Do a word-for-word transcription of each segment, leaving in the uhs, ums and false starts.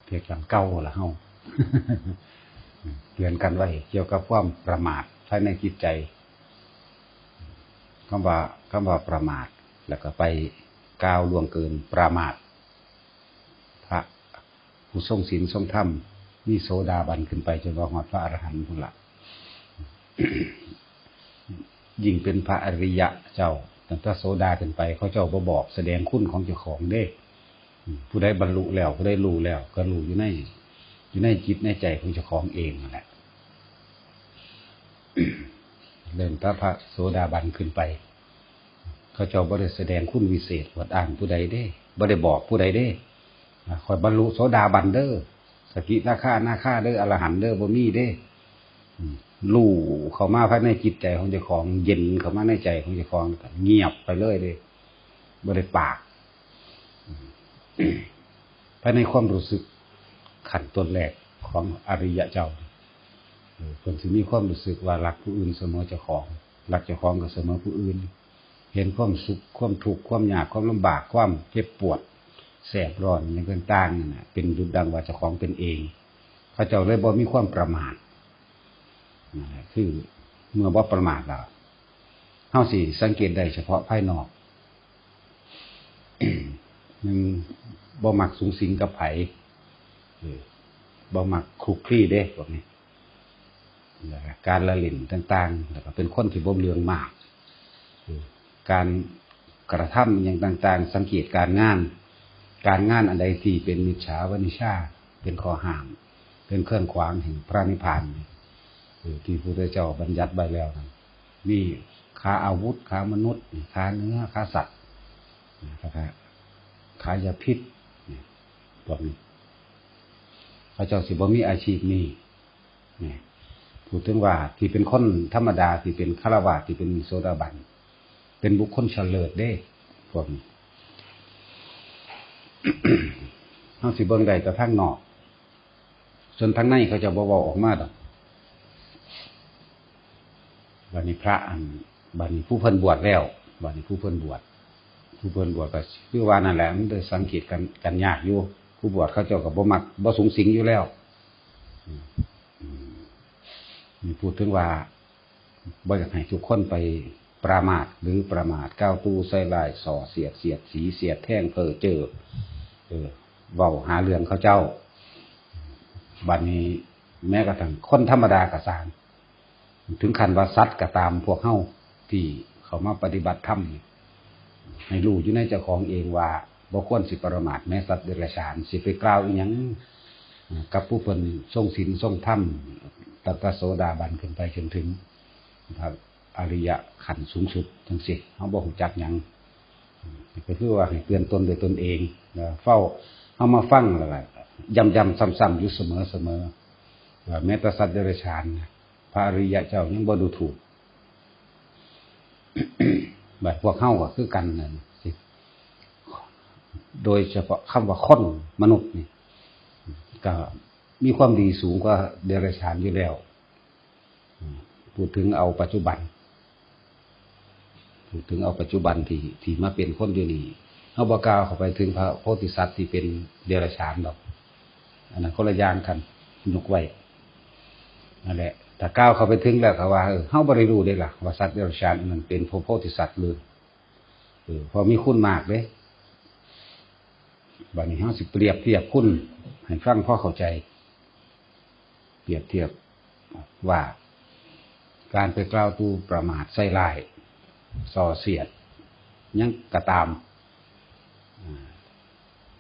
เฮ็ดกันเก่าละเฮา เตือนกันไว้เกี่ยวกับความประมาทภายในจิตใจ คำว่า คำว่าประมาท แล้วก็ไปกล่าวล่วงเกินประมาท พระผู้ทรงศีลทรงธรรม มีโสดาบันขึ้นไปจนว่าฮอดพระอรหันต์พุ้นละ ยิ่งเป็นพระอริยะเจ้า ตั้งแต่โสดาขึ้นไป เขาเจ้าบ่บอกแสดงคุณของเจ้าของเด้ อืม ผู้ใดบรรลุแล้ว ผู้ใดรู้แล้ว ก็รู้อยู่ใน อยู่ในจิตในใจของเจ้าของเองนั่นแหละ เริ่มแต่พระโสดาบันขึ้นไป เขาเจ้าบ่ได้แสดงคุณวิเศษอวดอ้างผู้ใดเด้ บ่ได้บอกผู้ใดเด้ อ่า ข้อยบรรลุโสดาบันเด้อ สกิทาคานาคาเด้อ อรหันต์เด้อ บ่มีเด้ อืม รู้เข้ามาภายในจิตใจของเจ้าของ เย็นเข้ามาในใจของเจ้าของ เงียบไปเลยเด้ บ่ได้ปาก อืม ภายในความรู้สึกขั้นต้นแรกของอริยะเจ้า เออ เพิ่นสิมีความรู้สึกว่ารักผู้อื่นเสมอเจ้าของ รักเจ้าของก็เสมอผู้อื่น เห็นความสุข ความทุกข์ ความยาก ความลำบาก ความเจ็บปวด แสบร้อน อย่างต่างๆ นั่นน่ะ เป็นดุจดังว่าเจ้าของเป็นเอง เขาเจ้าเลยบ่มีความประมาท นั่นแหละ คือเมื่อบ่ประมาทแล้ว เฮาสิสังเกตได้เฉพาะภายนอก หนึ่ง บ่มักสุงสิงกับไผ เออ บ่มักคลุกคลีเด้ พวกนี้ แล้วก็การละเล่นต่างๆ แล้วก็เป็นคนที่บ่เรื่องมาก เออ การกระทำอย่างต่างๆ สังเกตการงาน การงานอันใดที่เป็นมิจฉาวานิชา เป็นข้อห้าม เป็นเครื่องขวางแห่งพระนิพพาน เออ ที่พระพุทธเจ้าบัญญัติไว้แล้วนั้น มีค้าอาวุธ ค้ามนุษย์ ค้าเนื้อ ค้าสัตว์ แล้วก็ค้ายาพิษ พวกนี้ เขาเจ้าสิบ่มีอาชีพนี้ นี่ พูดถึงว่าที่เป็นคนธรรมดา ที่เป็นฆราวาส ที่เป็นโสดาบัน เป็นบุคคลชั้นเลิศเด้ พวกนี้ เฮาสิเบิ่งได้แต่ทางนอก ส่วนทางในเขาเจ้าบ่เว้าออกมาดอก บัดนี้พระอัน บัดนี้ผู้เพิ่นบวชแล้ว บัดนี้ผู้เพิ่นบวช ผู้เพิ่นบวชก็คือว่านั่นแหละ มันได้สังเกตกัน กันยากอยู่ ผู้บวชเขาเจ้าก็บ่มัก บ่สุงสิงอยู่แล้ว อืม อืม นี่พูดถึงว่า บ่อยากให้ทุกคนไปประมาทหรือประมาท กล่าวตู่ใส่ร้าย ส่อเสียด เสียดสี เสียดแทง เพ้อเจ้อ เออ เว้าหาเรื่องเขาเจ้า บัดนี้แม้กระทั่งคนธรรมดาก็ซ่าง ถึงขั้นว่าสัตว์ก็ตาม พวกเฮาที่เข้ามาปฏิบัติธรรมนี่ ให้รู้อยู่ในเจ้าของเองว่าบ่ควรสิประมาทแม้สัตว์เดรัจฉาน สิไปกล่าวอีหยังกับผู้เพิ่นทรงศีลทรงธรรม ตั้งแต่โสดาบันขึ้นไปจนถึงพระอริยะขั้นสูงสุดจังซี้ เฮาบ่ฮู้จักหยัง ก็คือว่าให้เตือนตนด้วยตนเอง แล้วเฝ้า เฮามาฟังแล้วก็ย้ำๆ ซ้ำๆ อยู่เสมอๆ ว่าแม้แต่สัตว์เดรัจฉานนะ พระอริยะเจ้ายังบ่ดูถูก บัดพวกเฮาก็คือกันนั่นสิ โดยเฉพาะคำว่าคนมนุษย์นี่ ก็มีความดีสูงกว่าเดรัจฉานอยู่แล้ว อืม พูดถึงเอาปัจจุบัน พูดถึงเอาปัจจุบันที่ ที่มาเป็นคนอยู่นี่ เฮาบ่กล่าวเข้าไปถึงพระโพธิสัตว์ที่เป็นเดรัจฉานดอก อันนั้นคนละอย่างกัน ยกไว้ นั่นแหละ ถ้าก้าวเข้าไปถึงแล้วก็ว่า เออ เฮาบ่ได้รู้เด้ล่ะ ว่าสัตว์เดรัจฉานอันนั้นเป็นพระโพธิสัตว์หรือ เออ เพราะมีคุณมากเด้ บัดนี้เฮาสิเปรียบเทียบคุณให้ฟังพอเข้าใจ เปรียบเทียบว่า การไปกล่าวตู่ประมาทใส่ร้าย ส่อเสียด หยังก็ตาม อ่า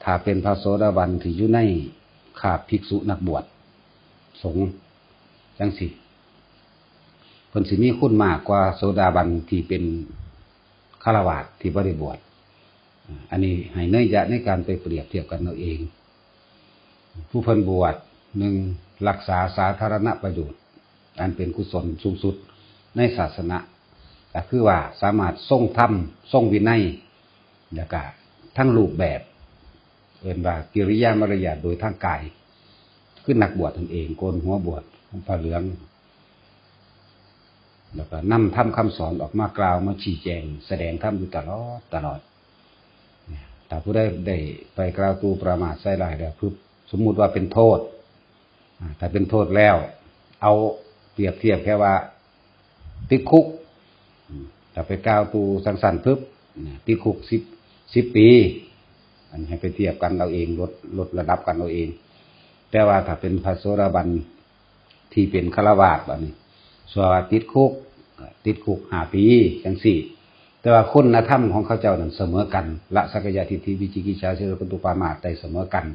ถ้าเป็นพระโสดาบันที่อยู่ในคาบภิกษุนักบวชสงฆ์จังซี้ เพิ่นสิมีคุณมากกว่าโสดาบันที่เป็นฆราวาสที่บ่ได้บวช อ่า อันนี้ให้นัยยะในการไปเปรียบเทียบกันเอาเอง ผู้เพิ่นบวช หนึ่ง รักษาสาธารณประโยชน์ อันเป็นกุศลสูงสุดในศาสนา ก็คือว่าสามารถทรงธรรม ทรงวินัย แล้วก็ทั้งรูปแบบ เอิ้นว่ากิริยามารยาทโดยทางกาย คือนักบวชนั่นเอง โกนหัวบวช ผ้าเหลือง แล้วก็นำธรรมคำสอนออกมากล่าว มาชี้แจง แสดงธรรมอยู่ตลอด ตลอด เนี่ย ถ้าผู้ใดได้ไปกล่าวตู่ประมาทใส่ร้ายแล้วปุ๊บ สมมุติว่าเป็นโทษ อ่า ถ้าเป็นโทษแล้ว เอาเปรียบเทียบแค่ว่า ติดคุก อืม ถ้าไปกล่าวตูสังสันปุ๊บ เนี่ย ติดคุกสิบ สิบปี อันนี้ให้ไปเทียบกันเอาเอง ลด ลดระดับกันเอาเอง แต่ว่าถ้าเป็นพระโสดาบันที่เป็นฆราวาสบัดนี้ ส่วนว่าติดคุก ติดคุกห้าปี จังซี้ แต่ว่าคุณธรรมของเขาเจ้านั้นเสมอกัน ละสักกายทิฏฐิ วิจิกิจฉา ศีลพัตตุปามาทได้เสมอกัน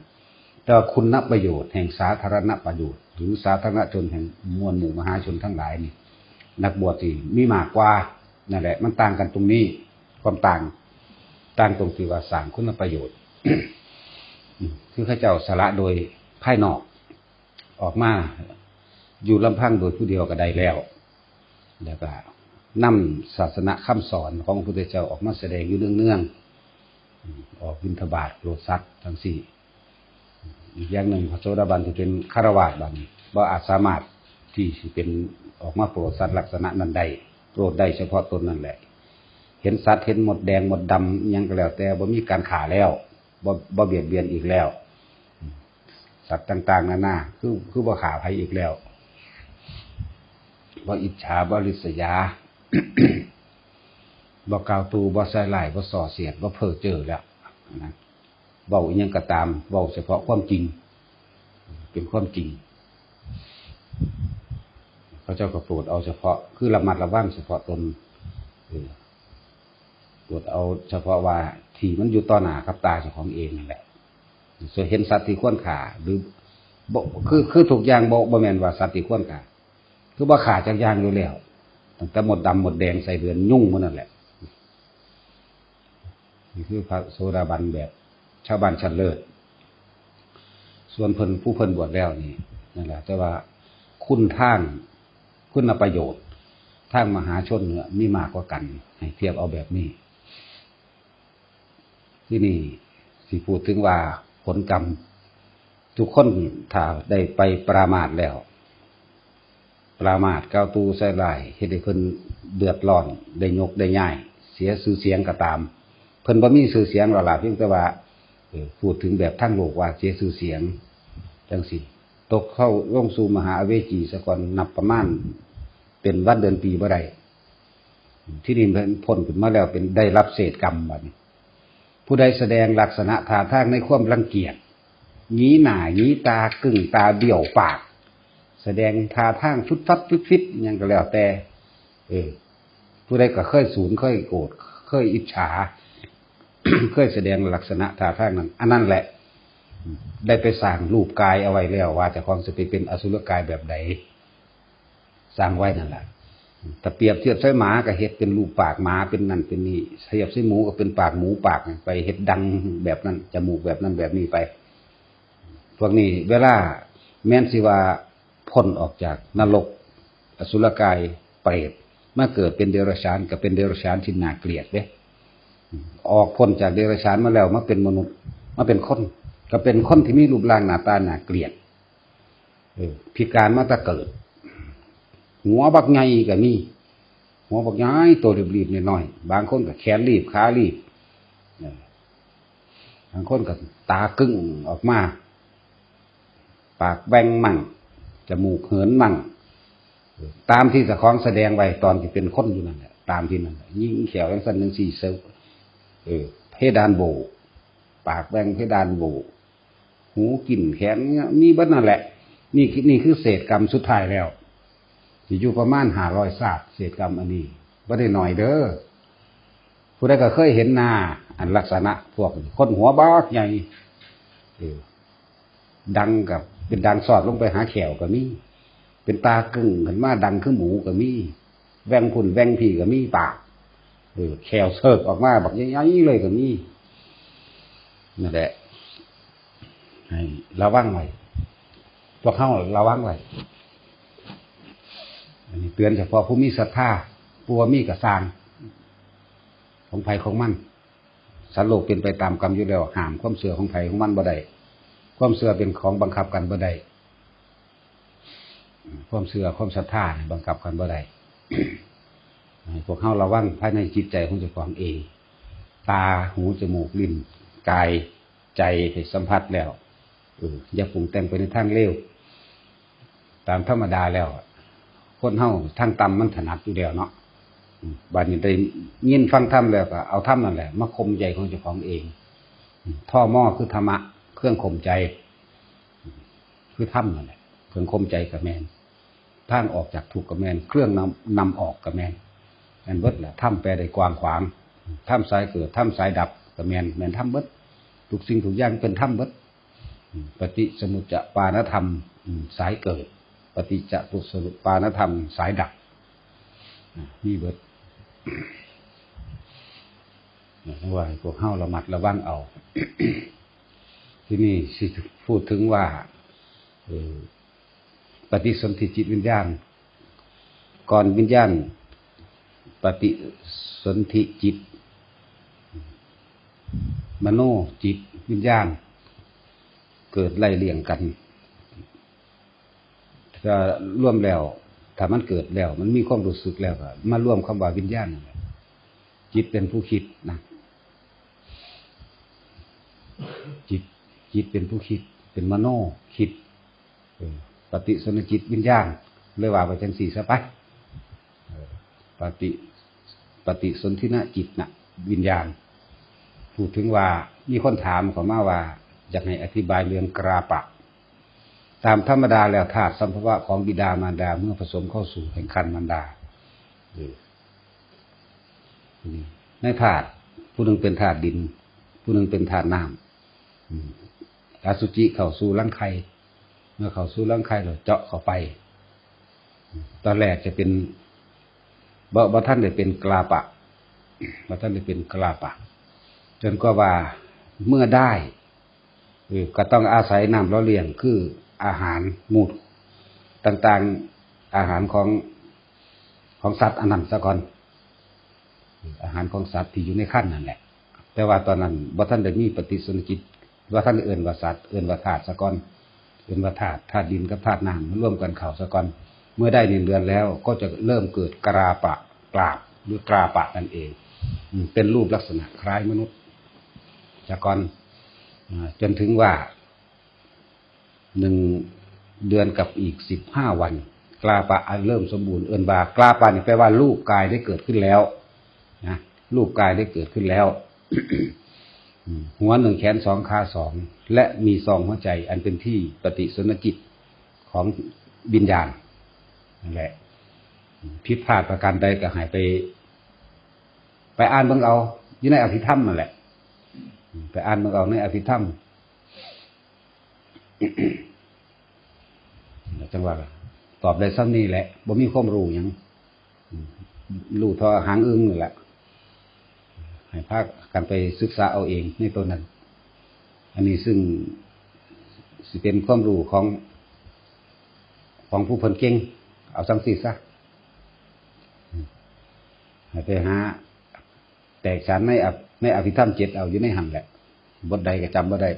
แต่ว่าคุณประโยชน์แห่งสาธารณประโยชน์ หรือสาธารณชนแห่งมวลหมู่มหาชนทั้งหลายนี่ นักบวชที่มีมากกว่า นั่นแหละ มันต่างกันตรงนี้ ความต่าง ต่างตรงที่ว่าสร้างคุณประโยชน์ คือเขาเจ้าสละโดยภายนอก ออกมาอยู่ลำพังโดยผู้เดียวก็ได้แล้ว แล้วก็นำศาสนคำสอนของพระพุทธเจ้าออกมาแสดงอยู่เนืองๆ ออกบิณฑบาตโปรดสัตว์จังซี้ อีกอย่างหนึ่ง พระโสดาบันที่เป็นฆราวาสบัดนี้ บ่อาจสามารถที่สิเป็นออกมาโปรดสัตว์ลักษณะนั้นได้ โปรดได้เฉพาะตนนั่นแหละ เห็นสัตว์ เห็นมดแดงมดดำอิหยังก็แล้วแต่ บ่มีการฆ่าแล้ว บ่ บ่เบียดเบียนอีกแล้ว สัตว์ต่างๆนานา คือ คือบ่ฆ่าไผอีกแล้ว บ่อิจฉา บ่ริษยา บ่กล่าวตู บ่ใส่ร้าย บ่ส่อเสียด บ่เพ้อเจ้อแล้วนะ เว้าอิหยังก็ตาม เว้าเฉพาะความจริง เป็นความจริง เขาเจ้าก็โปรดเอาเฉพาะ คือระมัดระวังเฉพาะตน เออ โปรดเอาเฉพาะว่าที่มันอยู่ต่อหน้ากับตาเจ้าของเองนั่นแหละ ส่วนเห็นสัตว์ที่ควรฆ่า หรือบ่ คือ คือทุกอย่างบ่ บ่แม่นว่าสัตว์ที่ควรฆ่า คือบ่ฆ่าจักอย่างอยู่แล้ว ตั้งแต่มดดำมดแดง ไส้เดือน ยุงหมดนั่นแหละ นี่คือพระโสดาบันแบบชาวบ้านชั้นเลิศ ส่วนเพิ่น ผู้เพิ่นบวชแล้วนี่ นั่นแหละ แต่ว่าคุณทาง คุณประโยชน์ทางมหาชนเนี่ยมีมากกว่ากัน ให้เทียบเอาแบบนี้ ที่นี่สิพูดถึงว่าผลกรรม ทุกคนถ้าได้ไปประมาทแล้ว ประมาทกล่าวตูใส่ร้าย เฮ็ดให้เพิ่นเดือดร้อน ได้ยกได้ย้าย เสียชื่อเสียงก็ตาม เพิ่นบ่มีชื่อเสียงหรอกล่ะ เพียงแต่ว่า เอ่อ พูดถึงแบบทางโลกว่าเสียชื่อเสียง จังซี้ ตกเข้าลงสู่มหาอเวจีซะก่อน นับประมาณเป็นวันเดือนปีบ่ได้ ที่นี่เพิ่นพ้นขึ้นมาแล้ว เป็นได้รับเศษกรรมบัดนี้ ผู้ใดแสดงลักษณะท่าทางในความรังเกียจ หยีหน้าหยีตา กึ่งตาเบี้ยวปาก แสดงท่าทางฟึดฟัดฟึดฟิดหยังก็แล้วแต่ เออ ผู้ใดก็เคยสูน เคยโกรธ เคยอิจฉา เคยแสดงลักษณะท่าทางนั้น อันนั้นแหละ ได้ไปสร้างรูปกายเอาไว้แล้ว ว่าเจ้าของสิไปเป็นอสุรกายแบบใด สร้างไว้นั่นแหละ ถ้าเปรียบเทียบใส่หมาก็เฮ็ดเป็นรูปปากหมา เป็นนั่นเป็นนี่ เทียบใส่หมูก็เป็นปากหมูปากไป เฮ็ดดังแบบนั้น จมูกแบบนั้นแบบนี้ไป พวกนี้เวลาแม้นสิว่าพ้นออกจากนรก อสุรกาย เปรต มาเกิดเป็นเดรัจฉาน ก็เป็นเดรัจฉานที่น่าเกลียดเด้ ออกพ้นจากเดรัจฉานมาแล้ว มาเป็นมนุษย์ มาเป็นคน ก็เป็นคนที่มีรูปร่างหน้าตาน่าเกลียด เออ พิการมาแต่เกิด หัวบักใหญ่ก็มี หัวบักใหญ่ ตัวรีบๆน้อยๆ บางคนก็แขนรีบ ขารีบ เออ บางคนก็ตากึ่งออกมา ปากแหว่งมั่ง จมูกเหินมั่ง ตามที่เจ้าของแสดงไว้ตอนที่เป็นคนอยู่นั่นแหละ ตามที่นั่นแหละ ยิงแข้วจั่งซั้นจั่งซี้ เซล เออ เพดานโหว่ ปากแหว่งเพดานโหว่ หูกินแขน มีเบิดนั่นแหละ นี่คือ นี่คือเศษกรรมสุดท้ายแล้ว สิอยู่ประมาณห้าร้อยชาติ เศษกรรมอันนี้ บ่ได้น้อยเด้อ ผู้ใดก็เคยเห็นหน้า อันลักษณะพวกคนหัวบักใหญ่ เออ ดังกับเป็นดังสอดลงไปหาแข้วก็มี เป็นตากึ่งขึ้นมาดังคือหมูก็มี แหว่งพุ้นแหว่งพี้ก็มีปาก เออ แข้วเสิกออกมาบักใหญ่ๆเลยก็มี นั่นแหละ ให้ระวังไว้ พวกเฮาระวังไว้ อันนี้เตือนเฉพาะผู้มีศรัทธา ผู้บ่มีก็ซ่าง ของไผของมัน สัตว์โลกเป็นไปตามกรรมอยู่แล้ว ห้ามความเชื่อของไผของมันบ่ได้ ความเชื่อเป็นของบังคับกันบ่ได้ ความเชื่อความศรัทธานี่บังคับกันบ่ได้ ให้พวกเฮาระวังภายในจิตใจของเจ้าของเอง ตา หู จมูก ลิ้น กาย ใจให้สัมผัสแล้ว เออ อย่าปรุงแต่งไปในทางเลว ตามธรรมดาแล้ว คนเฮาทางต่ำมันถนัดอยู่แล้วเนาะ อืม บาดนี้ได้ยินฟังธรรมแล้วก็เอาธรรมนั่นแหละมาข่มใจของเจ้าของเอง อืม ท่อหม้อคือธรรมะ เครื่องข่มใจ อืม คือธรรมนั่นแหละ เครื่องข่มใจก็แม่น ทางออกจากทุกข์ก็แม่น เครื่องนำ นำออกก็แม่น แม่นเบิดแหละ ธรรมแปลได้กว้างขวาง ธรรมสายเกิด ธรรมสายดับก็แม่น แม่นธรรมเบิด ทุกสิ่งทุกอย่างเป็นธรรมเบิด อืม ปฏิสมุจจปานธรรม อืม สายเกิด ปฏิจจสมุปปานธรรม สายดับ อ่า มีเบิด อ่า ว่าให้พวกเฮาระมัดระวังเอา ทีนี้สิพูดถึงว่า เอ่อ ปฏิสนธิจิตวิญญาณ ก่อนวิญญาณ ปฏิสนธิจิต มโนจิตวิญญาณ เกิดไล่เลี่ยงกัน ก็รวมแล้ว ถ้ามันเกิดแล้ว มันมีความรู้สึกแล้วก็มารวมคำว่าวิญญาณนั่นแหละ จิตเป็นผู้คิดนะ จิต จิตเป็นผู้คิด เป็นมโนคิด เออ ปฏิสนธิจิตวิญญาณ เลยว่าไปจังสี่ซะไป เออ ปฏิ ปฏิสนธินจิตนะวิญญาณ พูดถึงว่ามีคนถามเข้ามาว่า อยากให้อธิบายเรื่องกราปะ ตามธรรมดาแล้วธาตุสัมภวะของบิดามารดาเมื่อผสมเข้าสู่แห่งครรภ์มารดา เออ ในธาตุ ผู้หนึ่งเป็นธาตุดิน ผู้หนึ่งเป็นธาตุน้ำ อืม อสุจิเข้าสู่รังไข่ เมื่อเข้าสู่รังไข่แล้วเจาะเข้าไป ตอนแรกจะเป็น บ่ บ่ทันได้เป็นกลาปะ บ่ทันได้เป็นกลาปะ จนกว่าว่าเมื่อได้ เออ ก็ต้องอาศัยน้ำหล่อเลี้ยง คืออาหารมูตรต่างๆ อาหารของ ของสัตว์อันนั้นซะก่อน อาหารของสัตว์ที่อยู่ในครรภ์นั่นแหละ แต่ว่าตอนนั้นบ่ทันได้มีปฏิสนธิจิต บ่ทันได้เอิ้นว่าสัตว์ เอิ้นว่าธาตุซะก่อน เอิ้นว่าธาตุ ธาตุดินกับธาตุน้ำมันรวมกันเข้าซะก่อน เมื่อได้หนึ่งเดือนแล้วก็จะเริ่มเกิดกราปะ กราบ หรือกราปะนั่นเอง อืม เป็นรูปลักษณะคล้ายมนุษย์ซะก่อน อ่า จนถึงว่า หนึ่งเดือนกับอีกสิบห้าวัน กลาปะอันเริ่มสมบูรณ์ เอิ้นว่ากลาปะนี่แปลว่ารูปกายได้เกิดขึ้นแล้วนะ รูปกายได้เกิดขึ้นแล้ว อืม หัวหนึ่ง แขนสอง ขาสอง และมีซองหัวใจอันเป็นที่ปฏิสนธิจิตของวิญญาณ นั่นแหละ อืม ผิดพลาดประการใดก็ให้ไป ไปอ่านเบิ่งเอา อยู่ในอภิธรรมนั่นแหละ อืม ไปอ่านเบิ่งเอาในอภิธรรม จังว่าตอบได้ส่ำนี้แหละ บ่มีความรู้หยัง อืม รู้เท่าหางอึ่งนี่แหละ ให้พากันไปศึกษาเอาเองในตัวนั้น อันนี้ซึ่งสิเป็นความรู้ของ ของผู้เพิ่นเก่ง เอาจั่งซี้ซะ อืม ให้ไปหา แตกฉานในอภิ- ในอภิธรรมเจ็ดเอาอยู่ในหั่นแหละ บทใดก็จำบ่ได้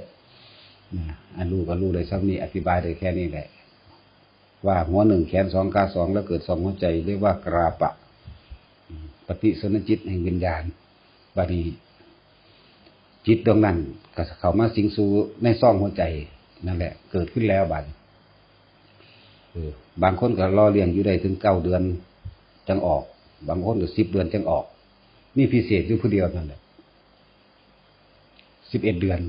นะ อันรู้ก็รู้ได้ส่ำนี้ อธิบายได้แค่นี้แหละ ว่าหัวหนึ่ง แขนสอง ขาสอง แล้วเกิดซองหัวใจ เรียกว่ากราปะ ปฏิสนธิจิตแห่งวิญญาณ บัดนี้ จิตดวงนั้นก็เข้ามาสิงสู่ในซองหัวใจนั่นแหละ เกิดขึ้นแล้วบัดนี้ เออ บางคนก็หล่อเลี้ยงอยู่ได้ถึงเก้าเดือนจั่งออก บางคนก็สิบเดือนจั่งออก มีพิเศษอยู่ผู้เดียวนั่นแหละ สิบเอ็ดเดือน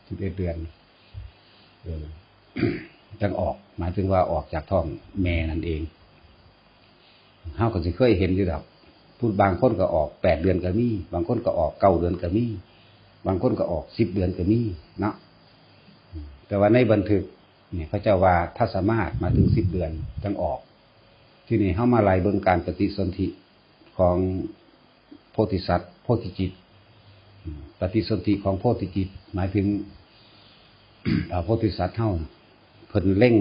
สิบเอ็ดเดือน เออ จั่งออก หมายถึงว่าออกจากท้องแม่นั่นเอง เฮาก็สิเคยเห็นอยู่ดอก ผู้บางคนก็ออกแปดเดือนก็มี บางคนก็ออกเก้าเดือนก็มี บางคนก็ออกสิบเดือนก็มีเนาะ แต่ว่าในบันทึกนี่เขาเจ้าว่าถ้าสามารถมาถึงสิบเดือนจั่งออก ทีนี้เฮามาไล่เบิ่งการปฏิสนธิของโพธิสัตว์ โพธิจิต ปฏิสนธิของโพธิจิต หมายถึง อ่า โพธิสัตว์เฮา เพิ่นเล็ง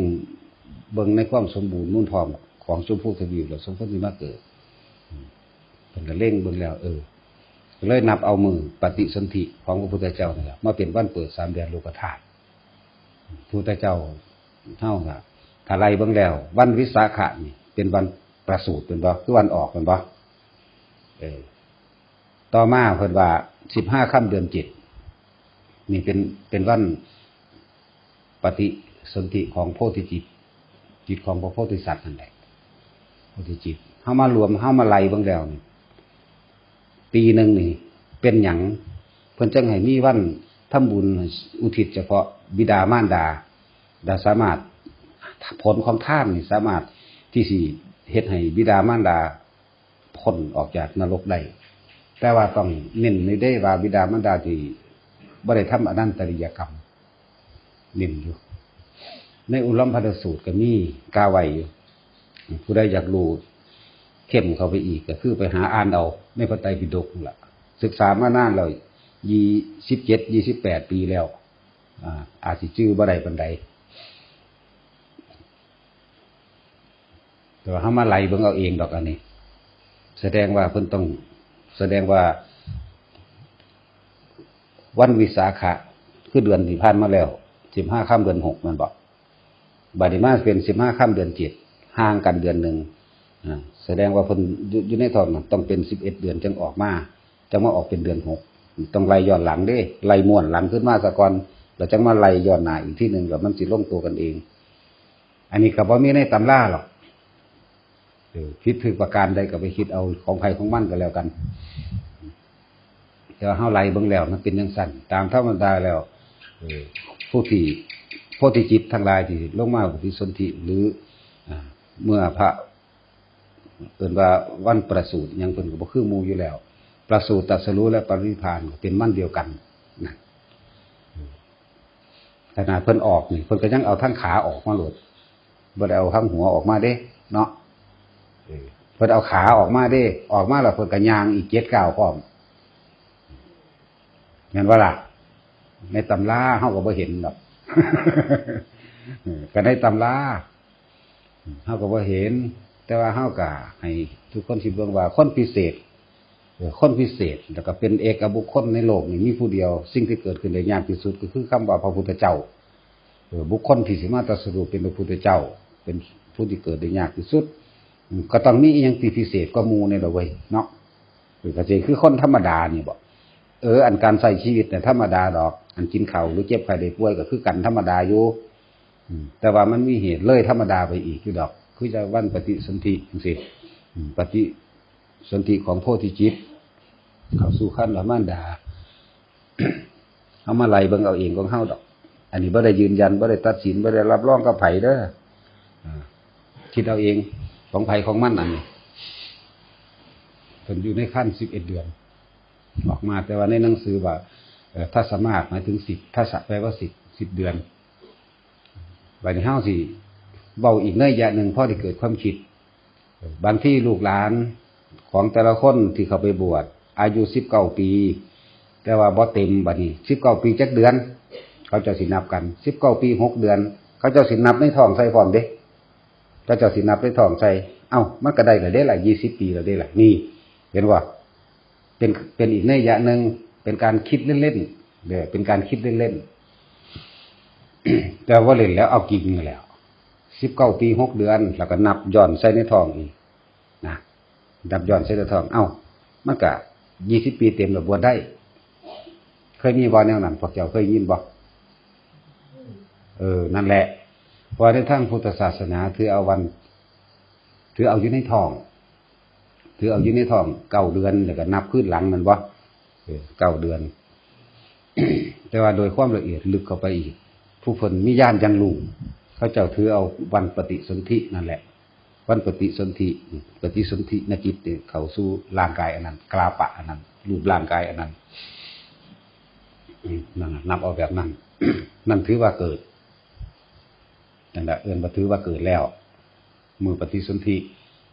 เบิ่งในความสมบูรณ์มูลพร้อมของชมพูทวีปแล้วสมควรสิมาเกิด เพิ่นก็เล็งเบิ่งแล้ว เออ ก็เลยนับเอามื้อปฏิสนธิของพระพุทธเจ้านี่แหละ มาเป็นวันเปิดสามแดนโลกธาตุ พุทธเจ้าเฮาก็ ถ้าไล่เบิ่งแล้ว วันวิสาขะนี่เป็นวันประสูติแม่นบ่ คือวันออกแม่นบ่ เออ ต่อมาเพิ่นว่า สิบห้าค่ำเดือนเจ็ด นี่เป็นเป็นวันปฏิสนธิของโพธิจิต จิตของพระโพธิสัตว์นั่นแหละ โพธิจิต เฮามารวม เฮามาไล่เบิ่งแล้วนี่ ปีหนึ่งนี่ เป็นหยังเพิ่นจังให้มีวันทำบุญอุทิศเฉพาะบิดามารดา และสามารถ ผลของทานนี่สามารถที่สิเฮ็ดให้บิดามารดา พ้นออกจากนรกได้ แต่ว่าต้องเน้นในเด้ว่าบิดามารดาที่บ่ได้ทำอนันตริยกรรม เน้นอยู่ ในอุลมพนสูตรก็มีกาไว้อยู่ ผู้ใดอยากรู้เข้มเข้าไปอีกก็คือไปหาอ่านเอาในพระไตรปิฎกนั่นล่ะ ศึกษามานานแล้ว ยี่สิบเจ็ด ยี่สิบแปด ปีแล้ว อ่า อาจสิจื่อบ่ได้ปานใด แต่ว่าเฮามาไล่เบิ่งเอาเองดอกอันนี้ แสดงว่าเพิ่นต้อง แสดงว่า วันวิสาขะ คือเดือนที่ผ่านมาแล้ว สิบห้าค่ำเดือนหกแม่นบ่ บัดนี้มาเป็นสิบห้าค่ำเดือนเจ็ด ห่างกันเดือนหนึ่ง อ่า แสดงว่าเพิ่นอยู่ อยู่ในท้องนั่นต้องเป็นสิบเอ็ดเดือนจังออกมา จังมาออกเป็นเดือนหก ต้องไล่ย้อนหลังเด้ ไล่ม้วนหลังขึ้นมาซะก่อน แล้วจังมาไล่ย้อนหน้าอีกทีหนึ่ง แล้วมันสิลงตัวกันเอง อันนี้ก็บ่มีในตำราหรอก เออ ผิดถูกประการใดก็ไปคิดเอาของไผของมันก็แล้วกัน แต่ว่าเฮาไล่เบิ่งแล้วมันเป็นจั่งซั้น ตามธรรมดาแล้ว เออ ผู้ที่ โพธิจิตทั้งหลายที่ลงมาปฏิสนธิ หรือ อ่า เมื่อพระ เอิ้นว่าวันประสูติหยังเพิ่นก็บ่คือหมู่อยู่แล้ว ประสูติตรัสรู้และปรินิพพานก็เป็นวันเดียวกันนะ ขนาดเพิ่นออกนี่ เพิ่นก็ยังเอาทั้งขาออกมาโลด บ่ได้เอาทั้งหัวออกมาเด้ เนาะ เออ เพิ่นเอาขาออกมาเด้ ออกมาแล้วเพิ่นก็ย่างอีกเจ็ดก้าวพร้อม แม่นบ่ล่ะ ในตำราเฮาก็บ่เห็นดอก เออ ก็ในตำรา เฮาก็บ่เห็น แต่ว่าเฮาก็ให้ทุกคนคิดเบิ่งว่าคนพิเศษ เออ คนพิเศษ แล้วก็เป็นเอกบุคคลในโลกนี่มีผู้เดียว สิ่งที่เกิดขึ้นได้ยากที่สุดก็คือคำว่าพระพุทธเจ้า เออ บุคคลที่สิมาตรัสรู้เป็นพระพุทธเจ้า เป็นผู้ที่เกิดได้ยากที่สุด อืม ก็ต้องมีอีหยังที่พิเศษกว่าหมู่นี่ล่ะเว้ย เนาะ เออ ก็สิคือคนธรรมดานี่บ่ เออ อันการใช้ชีวิตเนี่ยธรรมดาดอก อันกินข้าวหรือเจ็บไข้ได้ป่วยก็คือกันธรรมดาอยู่ อืม แต่ว่ามันมีเหตุเลยธรรมดาไปอีกอยู่ดอก คือจั่งวันปฏิสนธิจั่งซี้ อืม ปฏิสนธิของโพธิจิต เข้าสู่ครรภ์มารดา เฮามาไล่เบิ่งเอาเองของเฮาดอก อันนี้บ่ได้ยืนยัน บ่ได้ตัดสิน บ่ได้รับรองกับไผเด้อ อ่า คิดเอาเอง ของไผของมันอันนี้ เพิ่นอยู่ในครรภ์สิบเอ็ดเดือน ออกมา แต่ว่าในหนังสือว่า เอ่อ ทัสมาส หมายถึงสิบ ทัสสะ แปลว่าสิบ สิบเดือน บัดนี้เฮาสิเว้าอีกนัยยะหนึ่ง พอได้เกิดความคิด บางทีลูกหลานของแต่ละคนที่เข้าไปบวช อายุสิบเก้าปี แต่ว่าบ่เต็ม บัดนี้สิบเก้าปีจักเดือน เขาเจ้าสินับกัน สิบเก้าปีหกเดือน เขาเจ้าสินับในท้องใส่พร้อมเด้ เขาเจ้าสินับในท้องใส่ เอ้า มันก็ได้แล้วเด้ล่ะ ยี่สิบปีแล้วเด้ล่ะ นี่ เห็นบ่ เป็น เป็นอีกนัยยะหนึ่ง เป็นการคิดเล่นๆ เด้อ เป็นการคิดเล่นๆ แต่ว่าเล่นแล้วเอาจริงแล้ว สิบเก้าปีหกเดือน แล้วก็นับย้อนใส่ในท้องอีกนะ นับย้อนใส่ในท้อง เอ้า มันก็ยี่สิบปีเต็มแล้วบวชได้ เคยมีบ่แนวนั้น พวกเจ้าเคยยินบ่ เออ นั่นแหละ เพราะในทางพุทธศาสนาถือเอาวัน ถือเอาอยู่ในท้อง ถือเอาอยู่ในท้องเก้าเดือน แล้วก็นับคืนหลัง แม่นบ่ เออ เก้าเดือน แต่ว่าโดยความละเอียดลึกเข้าไปอีก ผู้เพิ่นมีญาณอย่างรู้ เขาเจ้าถือเอาวันปฏิสนธินั่นแหละ วันปฏิสนธิ ปฏิสนธินกิจเนี่ย เข้าสู่ร่างกายอันนั้น กลาปะอันนั้น รูปร่างกายอันนั้น อืม นั่นน่ะ นับเอาแบบนั้น นั่นถือว่าเกิด นั่นแหละ เอิ้นว่าถือว่าเกิดแล้ว มื้อปฏิสนธิ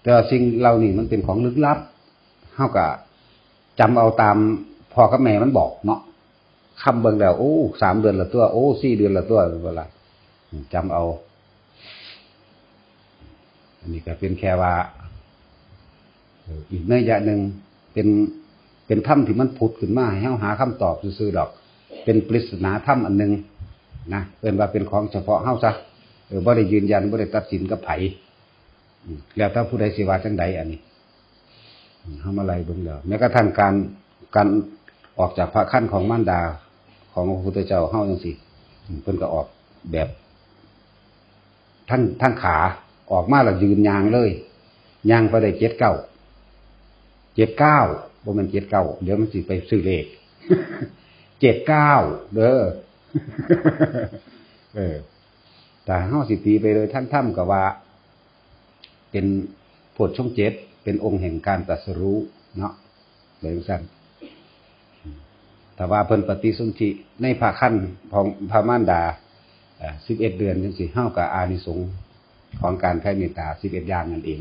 แต่ว่าสิ่งเหล่านี้มันเป็นของลึกลับ เฮาก็จำเอาตามพ่อกับแม่มันบอกเนาะ ค้ำเบิ่งแล้ว โอ้ สามเดือนละตัว โอ้ สี่เดือนละตัว เวลา จำเอา อันนี้ก็เป็นแค่ว่า เอ่อ อีกนัยยะหนึ่ง เป็น เป็นธรรมที่มันผุดขึ้นมาให้เฮาหาคำตอบซื่อๆดอก เป็นปริศนาธรรมอันหนึ่งนะ เอิ้นว่าเป็นของเฉพาะเฮาซะ เออ บ่ได้ยืนยัน บ่ได้ตัดสินกับไผ อืม แล้วแต่ผู้ใดสิว่าจั่งใดอันนี้ อืม เฮามาไล่เบิ่งแล้ว แม้กระทั่งการ การออกจากพระครรภ์ของมารดา ของพระพุทธเจ้าเฮาจังซี่ เพิ่นก็ออกแบบ ทั้ง ทั้งขา ออกมาแล้วยืนย่างเลย ย่างไปได้เจ็ดเก้า เจ็ดเก้า บ่แม่นเจ็ดเก้า เดี๋ยวมันสิไปซื้อเลข เจ็ดเก้า เด้อ เออ แต่เฮาสิตีไปโดยทางธรรมก็ว่า เป็นโพชฌงค์เจ็ด เป็นองค์แห่งการตรัสรู้เนาะ เป็นจั่งซั้น แต่ว่าเพิ่นปฏิสนธิในพระครรภ์ของพระมารดา เอ่อ สิบเอ็ดเดือนจังซี่ เฮาก็อานิสงส์ของการแผ่เมตตา สิบเอ็ดอย่างนั่นเอง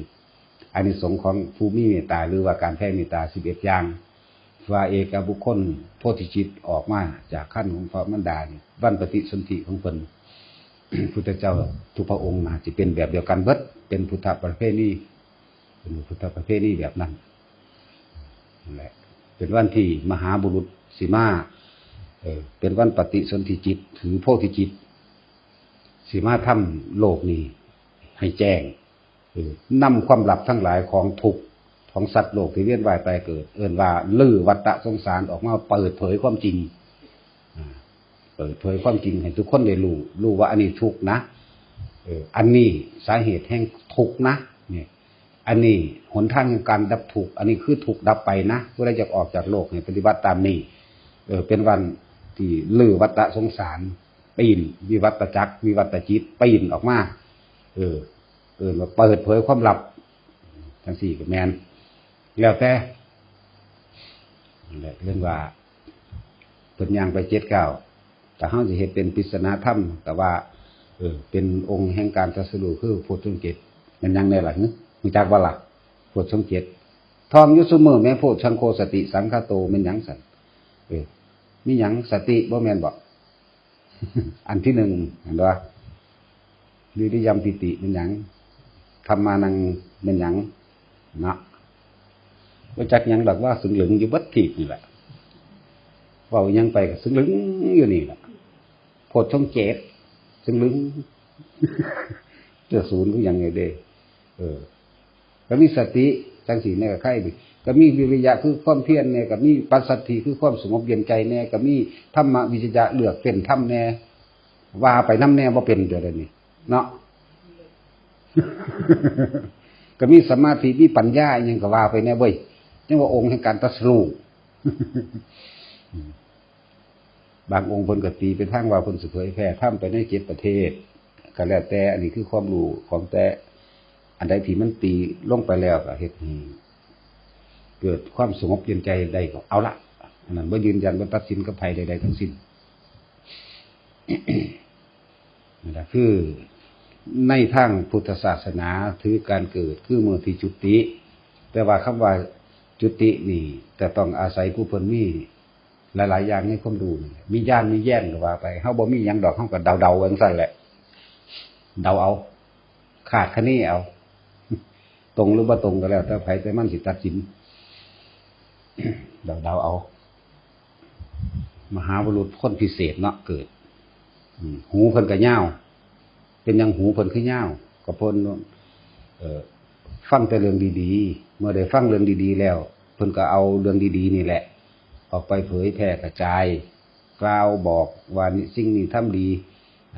อานิสงส์ของผู้มีเมตตา หรือว่าการแผ่เมตตา สิบเอ็ดอย่าง ว่าเอกบุคคลโพธิจิตออกมาจากครรภ์ของพระมารดานี่ วันปฏิสนธิของเพิ่น พุทธเจ้าทุกพระองค์น่าสิเป็นแบบเดียวกันเบิด เป็นพุทธประเพณี เป็นพุทธประเพณีแบบนั้น นั่นแหละ เป็นวันที่มหาบุรุษสิมา เออ เป็นวันปฏิสนธิจิต ถือโพธิจิต สิมาทำโลกนี้ให้แจ้ง เออ นำความลับทั้งหลายของทุกข์ของสัตว์โลกที่เวียนว่ายตายเกิด เอิ้นว่ารื้อวัฏสงสารออกมา เปิดเผยความจริง อ่า เปิดเผยความจริงให้ทุกคนได้รู้ รู้ว่าอันนี้ทุกข์นะ เออ อันนี้สาเหตุแห่งทุกข์นะ เนี่ย อันนี้หนทางแห่งการดับทุกข์ อันนี้คือทุกข์ดับไปนะ ผู้ใดอยากออกจากโลกให้ปฏิบัติตามนี้ เออ เป็นวันที่รื้อวัฏสงสาร ปีนวิวัตจักร วิวัตจิต ปีนออกมา เออ เออ มาเปิดเผยความลับ จังซี่ก็แม่น แล้วแต่ นั่นแหละ เรื่องว่า เพิ่นย่างไปเจ็ดเก้า แต่เฮาสิเฮ็ดเป็นปริศนาธรรม แต่ว่า เออ เป็นองค์แห่งการตรัสรู้คือโพชฌงค์เจ็ด แม่นหยังแน่ล่ะ หึ รู้จักบ่ล่ะ โพชฌงค์เจ็ด ท่องอยู่ซุมื้อแหม โพชฌังโคสติสังคาโต แม่นหยังซั่น เออ มีหยัง สติบ่แม่นบ่ อันที่หนึ่ง เห็นบ่ วิริยมปีติแม่นหยัง ธัมมานังแม่นหยัง เนาะ บ่จักหยังดอก ว่าซึ่งลึงอยู่เบิดทีบนี่แหละ เว้าหยังไปก็ซึ่งลึงอยู่นี่แหละ โพชฌงค์เจ็ด ซึ่งลึง เจ้าศูนย์คือหยังไงเด้ เออ ก็มีสติจังซี่แน่ ก็ใคร่ดี ก็มีวิริยะคือความเพียรแน่ ก็มีปัสสัทธิคือความสงบเย็นใจแน่ ก็มีธัมมวิจยะเลือกเฟ้นธรรมแน่ ว่าไปนำแน่ บ่เป็นเดี๋ยวนี้ เนาะ ก็มีสมาธิ มีปัญญาอิหยังก็ว่าไปแน่เว้ย จั่งว่าองค์แห่งการตรัสรู้ บางองค์เพิ่นก็ตีไปทางว่าเพิ่นสิเผยแพร่ธรรมไปในเจ็ดประเทศ ก็แล้วแต่ อันนี้คือความรู้ของแต่ อันใดที่มันตีลงไปแล้วก็เฮ็ดให้เกิดความสงบเย็นใจได้ก็เอาละ อันนั้นบ่ยืนยัน บ่ตัดสินกับไผใดๆทั้งสิ้น นั่นแหละ คือในทางพุทธศาสนาถือการเกิดคือมื้อที่จุติ แต่ว่าคำว่าจุตินี่จะต้องอาศัยผู้เพิ่นมีหลายๆอย่างในความรู้นี่แหละ มีญาณมีแย้นก็ว่าไป เฮาบ่มีหยังดอก เฮาก็เดาๆจั่งซั่นแหละ เดาเอา คาดคะเนเอา ตรงหรือบ่ตรงก็แล้วแต่ไผแต่มันสิตัดสิน เดาๆเอา มหาบุรุษคนพิเศษเนาะเกิด อืม หูเพิ่นก็ยาว เป็นหยังหูเพิ่นคือยาว ก็เพิ่น เอ่อ ฟังแต่เรื่องดีๆ เมื่อได้ฟังเรื่องดีๆแล้ว เพิ่นก็เอาเรื่องดีๆนี่แหละ ออกไปเผยแพร่กระจาย กล่าวบอกว่านี่สิ่งนี้ทำดี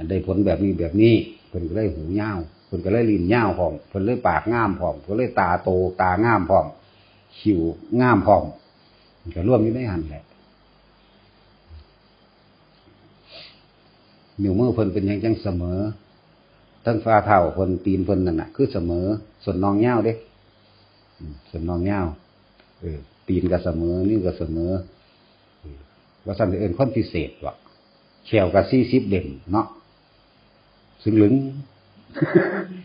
ได้ผลแบบนี้แบบนี้ เพิ่นก็เลยหูยาว เพิ่นก็เลยลิ้นยาวพร้อม เพิ่นเลยปากงามพร้อม เพิ่นเลยตาโตตางามพร้อม คิ้วงามพร้อม ก็รวมอยู่ในหั่นแหละ นิ้วมือเพิ่นเป็นหยังจั่งเสมอ ทั้งฝ่าเท้าเพิ่น ตีนเพิ่นนั่นน่ะ คือเสมอ ส้นน่องยาวเด้ อืม ส้นน่องยาว เออ ตีนก็เสมอ นิ้วก็เสมอ เออ ว่าซั่นเอิ้นคนพิเศษว่ะ แข้วก็สี่สิบเล่มเนาะ ซึ่งลึง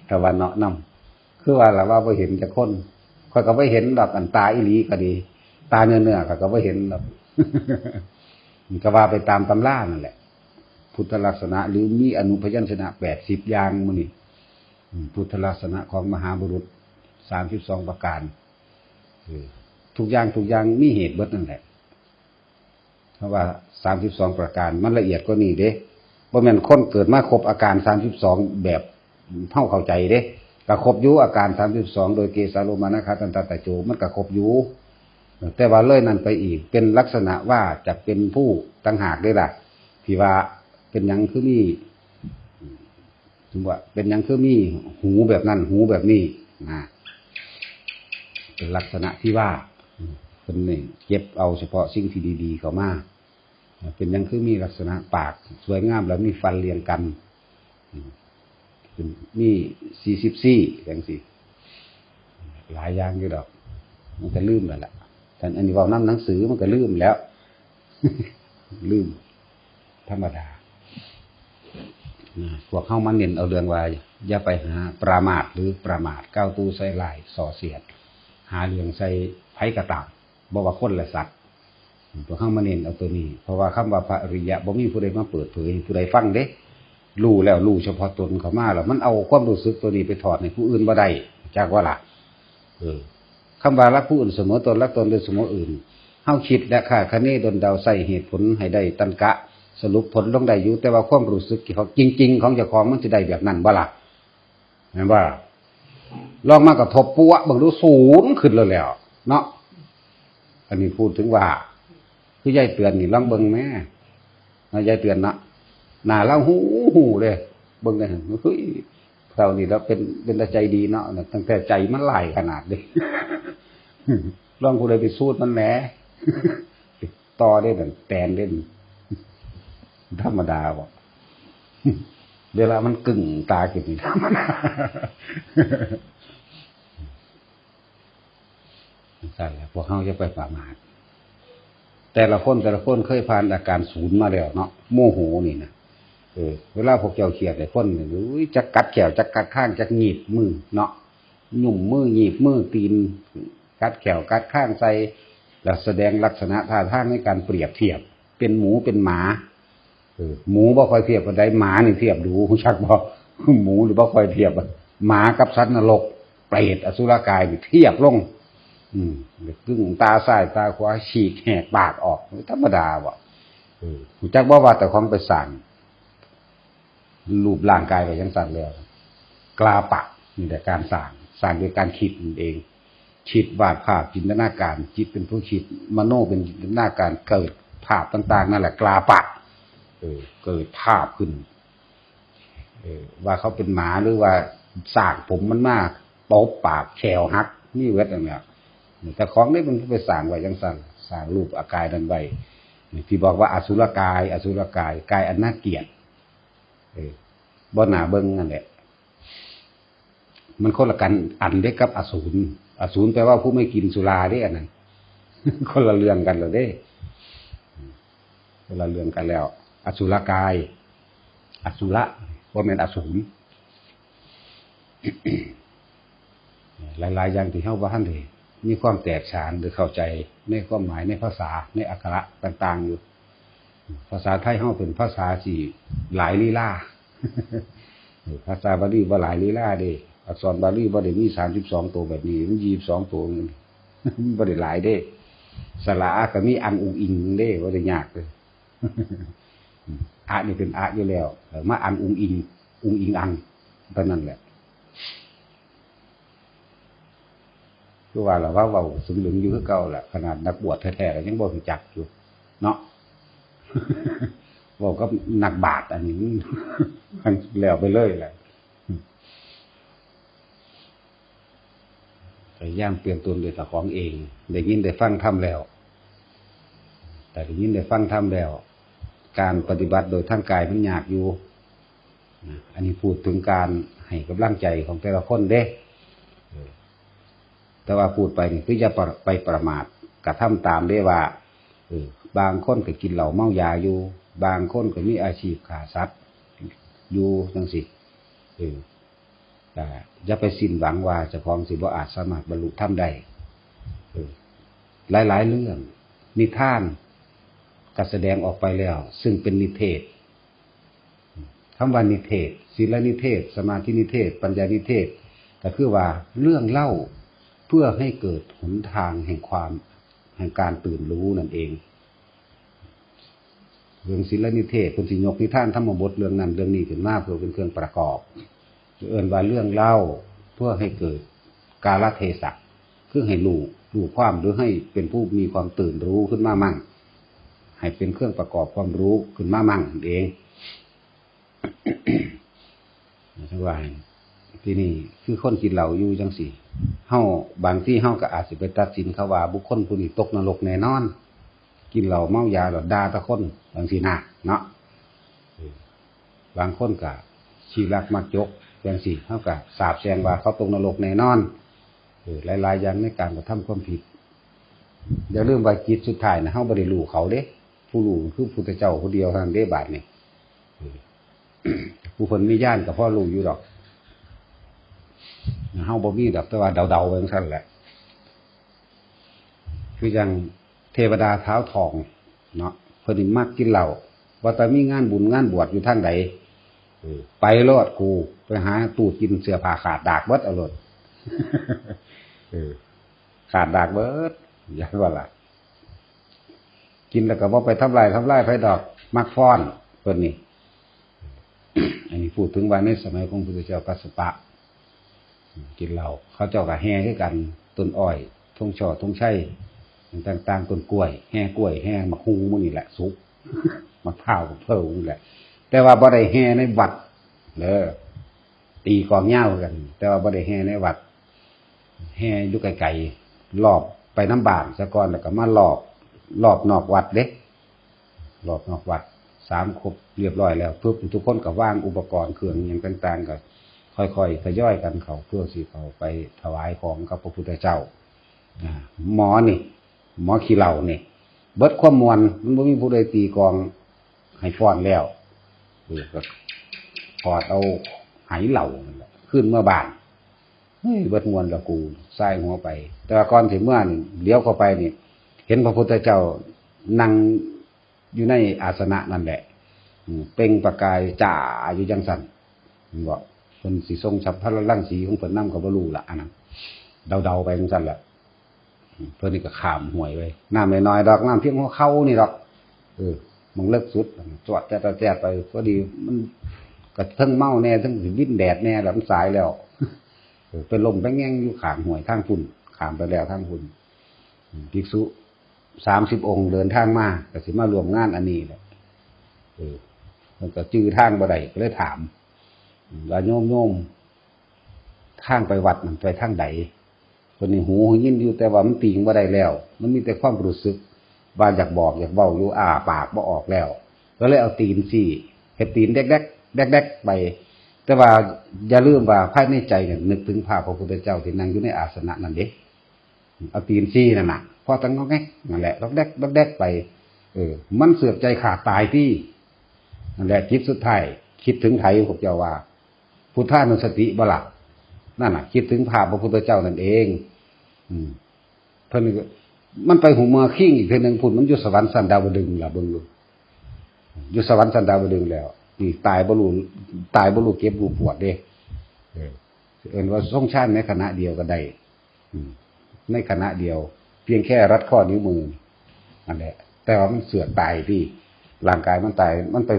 แต่ว่าเนาะนำ คือว่าล่ะว่าบ่เห็นจักคน ข้อยก็บ่เห็นดอก อันตาอีหลีก็ดี ตาเนื้อๆ ข้อยก็บ่เห็นดอก มันก็ว่าไปตามตำรานั่นแหละ พุทธลักษณะ หรือมีอนุพยัญชนะแปดสิบอย่างหมู่นี้ อืม พุทธลักษณะของมหาบุรุษสามสิบสองประการ เออ ทุกอย่างทุกอย่างมีเหตุเบิดนั่นแหละ เพราะว่าสามสิบสองประการมันละเอียดกว่านี้เด้ บ่แม่นคนเกิดมาครบอาการสามสิบสองแบบเฮาเข้าใจเด้ ก็ครบอยู่ อาการสามสิบสอง โดยเกสาโลมานะคาทันตาตะโจ มันก็ครบอยู่ แต่ว่าเลยนั่นไปอีก เป็นลักษณะว่าจะเป็นผู้ต่างหากเด้ล่ะ ที่ว่าเป็นหยังคือมี ถึงว่าเป็นหยังคือมีหูแบบนั้น หูแบบนี้นะ เป็นลักษณะที่ว่า เป็นนี่เก็บเอาเฉพาะสิ่งที่ดีๆเข้ามา เป็นหยังคือมีลักษณะปากสวยงามแล้วมีฟันเรียงกัน เป็นมีสี่สิบสี่จังซี่ หลายอย่างอยู่ดอก มันก็ลืมแล้วล่ะ ท่านอันนี้เว้านำหนังสือมันก็ลืมแล้ว ลืม ธรรมดา นะ พวกเฮามาเน้นเอาเรื่องว่า อย่าไปหาประมาทหรือประมาท ก้าวตู้ใส่ร้ายส่อเสียด หาเรื่องใส่ไผก็ตาม บ่ว่าคนและสัตว์ พวกเฮามาเน้นเอาตัวนี้ เพราะว่าคำว่าพระอริยะบ่มีผู้ใดมาเปิดเผยให้ผู้ใดฟังเด้ รู้แล้วรู้เฉพาะตนเข้ามาแล้ว มันเอาความรู้สึกตัวนี้ไปถอดให้ผู้อื่นบ่ได้ จักว่าล่ะ เออ คำว่ารักผู้อื่นเสมอตน รักตนโดยเสมออื่น เฮาคิดและคาดคะเนดลเดา ใส่เหตุผลให้ได้ตันกะ สรุปผลลงได้อยู่ แต่ว่าความรู้สึกของจริงๆของเจ้าของมันสิได้แบบนั้นบ่ล่ะ แม่นบ่ล่ะ ลองมากระทบปั๊วเบิ่งดู ศูนย์ขึ้นแล้วแหล้วเนาะ อันนี้พูดถึงว่า คือยายเตือนนี่ลองเบิ่งแหม นะ ยายเตือนเนาะ หน้าลาวฮู้ฮู้เด้ เบิ่งได้ เฮ้ย เฒ่านี่แล้วเป็น เป็นตาใจดีเนาะ ตั้งแต่ใจมันร้ายขนาดนี้ ลองผู้ใดไปสูดมันแหม ต่อได้นั่น แตนได้นั่น ธรรมดาบ่ เวลามันกึ่งตาขึ้นนี่ ธรรมดา จังซั่นแหละ พวกเฮาอย่าไปประมาท แต่ละคน แต่ละคนเคยผ่านอาการศูนย์มาแล้วเนาะ โมโหนี่นะ เออ เวลาพวกเจ้าเครียดเนี่ย คนนี่ อุ้ย จักกัดแข้ว จักกัดคาง จักหยีบมือเนาะ หยุ่มมือ หยีบมือ ตีน กัดแข้ว กัดคางใส่ แล้วแสดงลักษณะท่าทางในการเปรียบเทียบ เป็นหมู เป็นหมา เออ หมูบ่ค่อยเทียบปานใด หมานี่เทียบดู รู้จักบ่ หมูนี่บ่ค่อยเทียบ หมากับสัตว์นรก เปรต อสุรกายนี่เทียบลง อืม กึ่งตาซ้ายตาขวา ฉีกแหกปากออก ธรรมดาบ่ เออ รู้จักบ่ว่าเจ้าของไปสร้าง รูปร่างกายไว้จังซั่นแล้ว กลาปะ นี่แหละการสร้าง สร้างด้วยการคิดนั่นเอง คิดวาดภาพ จินตนาการ จิตเป็นผู้คิด มโนเป็นจินตนาการ เกิดภาพต่างๆนั่นแหละ กลาปะ เออ เกิดภาพขึ้น เออ ว่าเขาเป็นหมาหรือว่าสร้างผมมันมาตบปากแข้วหัก มีเวทนั่นแหละ แต่ของนี่มันไปสร้างไว้จังซั่น สร้างรูปอากายนั้นไว้ ที่บอกว่าอสุรกาย อสุรกาย กายอันน่าเกลียด เออ บ่น่าเบิ่งนั่นแหละ มันคนละกันอันเด้กับอสูร อสูรแปลว่าผู้ไม่กินสุราเด้ อันนั้น คนละเรื่องกันแล้วเด้ คนละเรื่องกันแล้ว อสุรกาย อสุระ บ่แม่นอสูร หลายๆอย่างที่เฮาบ่ทันได้มีความแตกฉานหรือเข้าใจในความหมายในภาษา ในอักขระต่างๆอยู่ ภาษาไทยเฮาเป็นภาษาที่หลายลีลา ภาษาบาลีบ่หลายลีลาเด้ อักษรบาลีบ่ได้มีสามสิบสองตัวแบบนี้ มันยี่สิบสองตัวนึง มันบ่ได้หลายเด้ สระอะก็มีอังอุงอิงเด้ บ่ได้ยากเลย อะนี่เป็นอะอยู่แล้ว เออ มาอังอุงอิง อุงอิงอัง เท่านั้นแหละ คือว่าล่ะ ว่าเว้าสลึงอยู่คือเก่าล่ะ ขนาดนักบวชแท้ๆก็ยังบ่รู้จักอยู่ เนาะ เว้ากับนักบาตรอันนี้ มันแล้วไปเลยแหละ พยายามเปลี่ยนตนด้วยเจ้าของเอง ได้ยินได้ฟังธรรมแล้ว แต่ได้ยินได้ฟังธรรมแล้ว การปฏิบัติโดยทางกายมันยากอยู่นะ อันนี้พูดถึงการให้กำลังใจของแต่ละคนเด้ เออ แต่ว่าพูดไปนี่คืออย่าประ ไปประมาท กระทำตามเด้ว่า เออ บางคนก็กินเหล้าเมายาอยู่ บางคนก็มีอาชีพฆ่าสัตว์อยู่จังซี้ เออ แต่อย่าไปสิ้นหวังว่าเจ้าของสิบ่อาจสามารถบรรลุธรรมได้ เออ หลายๆเรื่อง นิทานก็แสดงออกไปแล้ว ซึ่งเป็นนิเทศ คำว่านิเทศ ศีลนิเทศ สมาธินิเทศ ปัญญานิเทศ ก็คือว่าเรื่องเล่าเพื่อให้เกิดหนทางแห่งความ แห่งการตื่นรู้นั่นเอง เรื่องศีลนิเทศ เพิ่นสิยกนิทานธรรมบทเรื่องนั้นเรื่องนี้ขึ้นมาเพื่อเป็นเครื่องประกอบ เอิ้นว่าเรื่องเล่าเพื่อให้เกิดกาลเทศะ คือให้รู้ รู้ความ หรือให้เป็นผู้มีความตื่นรู้ขึ้นมามั่ง ให้เป็นเครื่องประกอบความรู้ขึ้นมามั่งเอง จั่งว่า ที่นี่คือคนกินเหล้าอยู่จั่งซี้ เฮา บางทีเฮาก็อาจสิไปตัดสินเขาว่าบุคคลผู้นี้ตกนรกแน่นอน กินเหล้าเมายาแล้วด่าแต่คนจั่งซี้นะ เนาะ เออ บางคนก็ขี้ลักมักจกจั่งซี้ เฮาก็สาปแช่งว่าเขาตกนรกแน่นอน เออ หลายๆอย่างในการกระทำความผิด อย่าลืมว่าจิตสุดท้ายน่ะ เฮาบ่ได้รู้เขาเด้ ผู้รู้คือพุทธเจ้าผู้เดียวเท่านั้นเด้ บาดนี้ เออ ผู้เพิ่นมีญาณก็พอรู้อยู่ดอก เฮาบ่มีดอก แต่ว่าเดาๆไปจั่งซั้นแหละ คือจั่งเทวดาท้าวทองเนาะ เพิ่นนี่มักกินเหล้า ว่าแต่มีงานบุญงานบวชอยู่ทางใด เออ ไปโลดกู ไปหาตู้กินเสื้อผ้าขาดดากเบิดเอาโลด เออ ขาดดากเบิด ย้านว่าล่ะ กินแล้วก็บ่ไปทำลาย ทำลายไผดอก มักฟ้อน เพิ่นนี่ อันนี้พูดถึงว่าในสมัยของพระพุทธเจ้ากัสสปะ กินเหล้า เขาเจ้าก็แห่คือกัน ต้นอ้อย ธงชอ ธงชัย ต่างๆ ต้นกล้วย แห่กล้วย แห่หมากฮุ่งหมู่นี่แหละ สุก หมากพร้าว หมากเผานี่แหละ แต่ว่าบ่ได้แห่ในวัดเด้อ ตีกลองยาวคือกัน แต่ว่าบ่ได้แห่ในวัด แห่อยู่ไกลๆ รอบไปนำบ้านซะก่อน แล้วก็มารอบ รอบนอกวัดเด้ รอบนอกวัด สามครบเรียบร้อยแล้ว ปุ๊บ ทุกคนก็วางอุปกรณ์เครื่องอิหยังต่างๆ ก็ค่อยๆ ทยอยกันเข้า เพื่อสิเข้าไปถวายของกับพระพุทธเจ้า อ่า หมอนี่ หมอขี้เหล้านี่ เบิดความม่วน มันบ่มีผู้ใดตีกลองให้ฟ้อนแล้ว เออ ก็ถอดเอาไหเหล้านั่นแหละ ขึ้นเมือบ้าน เฮ้ย เบิดม่วนละกู สายหัวไป แต่ว่าก่อนสิเมือนี่ เหลียวเข้าไปนี่ เห็นพระพุทธเจ้านั่งอยู่ในอาสนะนั่นแหละ อืม เปล่งประกายจ้าอยู่จั่งซั้น เห็นบ่ เพิ่นสิส่งฉัพพะรังสีของเพิ่นนำก็บ่รู้ละ อันนั้น เดาๆไปจั่งซั้นแหละ เพิ่นนี่ก็ข้ามห้วยไป น้ำน้อยๆดอก น้ำเพียงหัวเข่านี่ดอก เออ หม่องเลิกสุด จวดแจ๊ดๆไป พอดีมันก็เทิงเมาแน่ เทิงสิวินแดดแน่ แล้วมันสายแล้ว เออ ไปล้มไปแง่งอยู่ข้างห้วยทางพุ้น ข้ามไปแล้วทางพุ้น อืม ภิกษุสามสิบองค์เดินทางมา ก็สิมาร่วมงานอันนี้แหละ เออ มันก็จื่อทางบ่ได้ ก็เลยถาม อืม ว่า "โยม โยม ทางไปวัดนั่นไปทางใด?" เพิ่นนี่หูยินอยู่ แต่ว่ามันติงบ่ได้แล้ว มันมีแต่ความรู้สึกว่าอยากบอกอยากเว้าอยู่ อ้าปากบ่ออกแล้ว ก็เลยเอาตีนซี้ เฮ็ดตีนแดกๆ แดกๆไป แต่ว่าอย่าลืมว่าภายในใจเนี่ยนึกถึงภาพพระพุทธเจ้าที่นั่งอยู่ในอาสนะนั่นเด้ เอาตีนซี้นั่นน่ะ พอตั้งงอกแงกนั่นแหละ ดอกแดก ดอกแดกไป เออ มันเสือกใจขาดตายตี้ นั่นแหละ จิตสุดท้าย คิดถึงไผ พวกเจ้าว่า พุทธานุสติบ่ล่ะ นั่นน่ะ คิดถึงภาพพระพุทธเจ้านั่นเอง อืม เพิ่นก็ มันไปหูเมือคิงอีกเทื่อหนึ่งพุ้น มันอยู่สวรรค์ชั้นดาวดึงส์ล่ะ เบิ่งดู อยู่สวรรค์ชั้นดาวดึงส์แล้ว นี่ตายบ่รู้ ตายบ่รู้เจ็บรู้ปวดเด้ เออ เอิ้นว่าทรงฌานในขณะเดียวก็ได้ อืม ในขณะเดียว เพียงแค่รัดข้อนิ้วมือ นั่นแหละ แต่ว่ามันเสือกตายตี้ ร่างกายมันตาย มันไป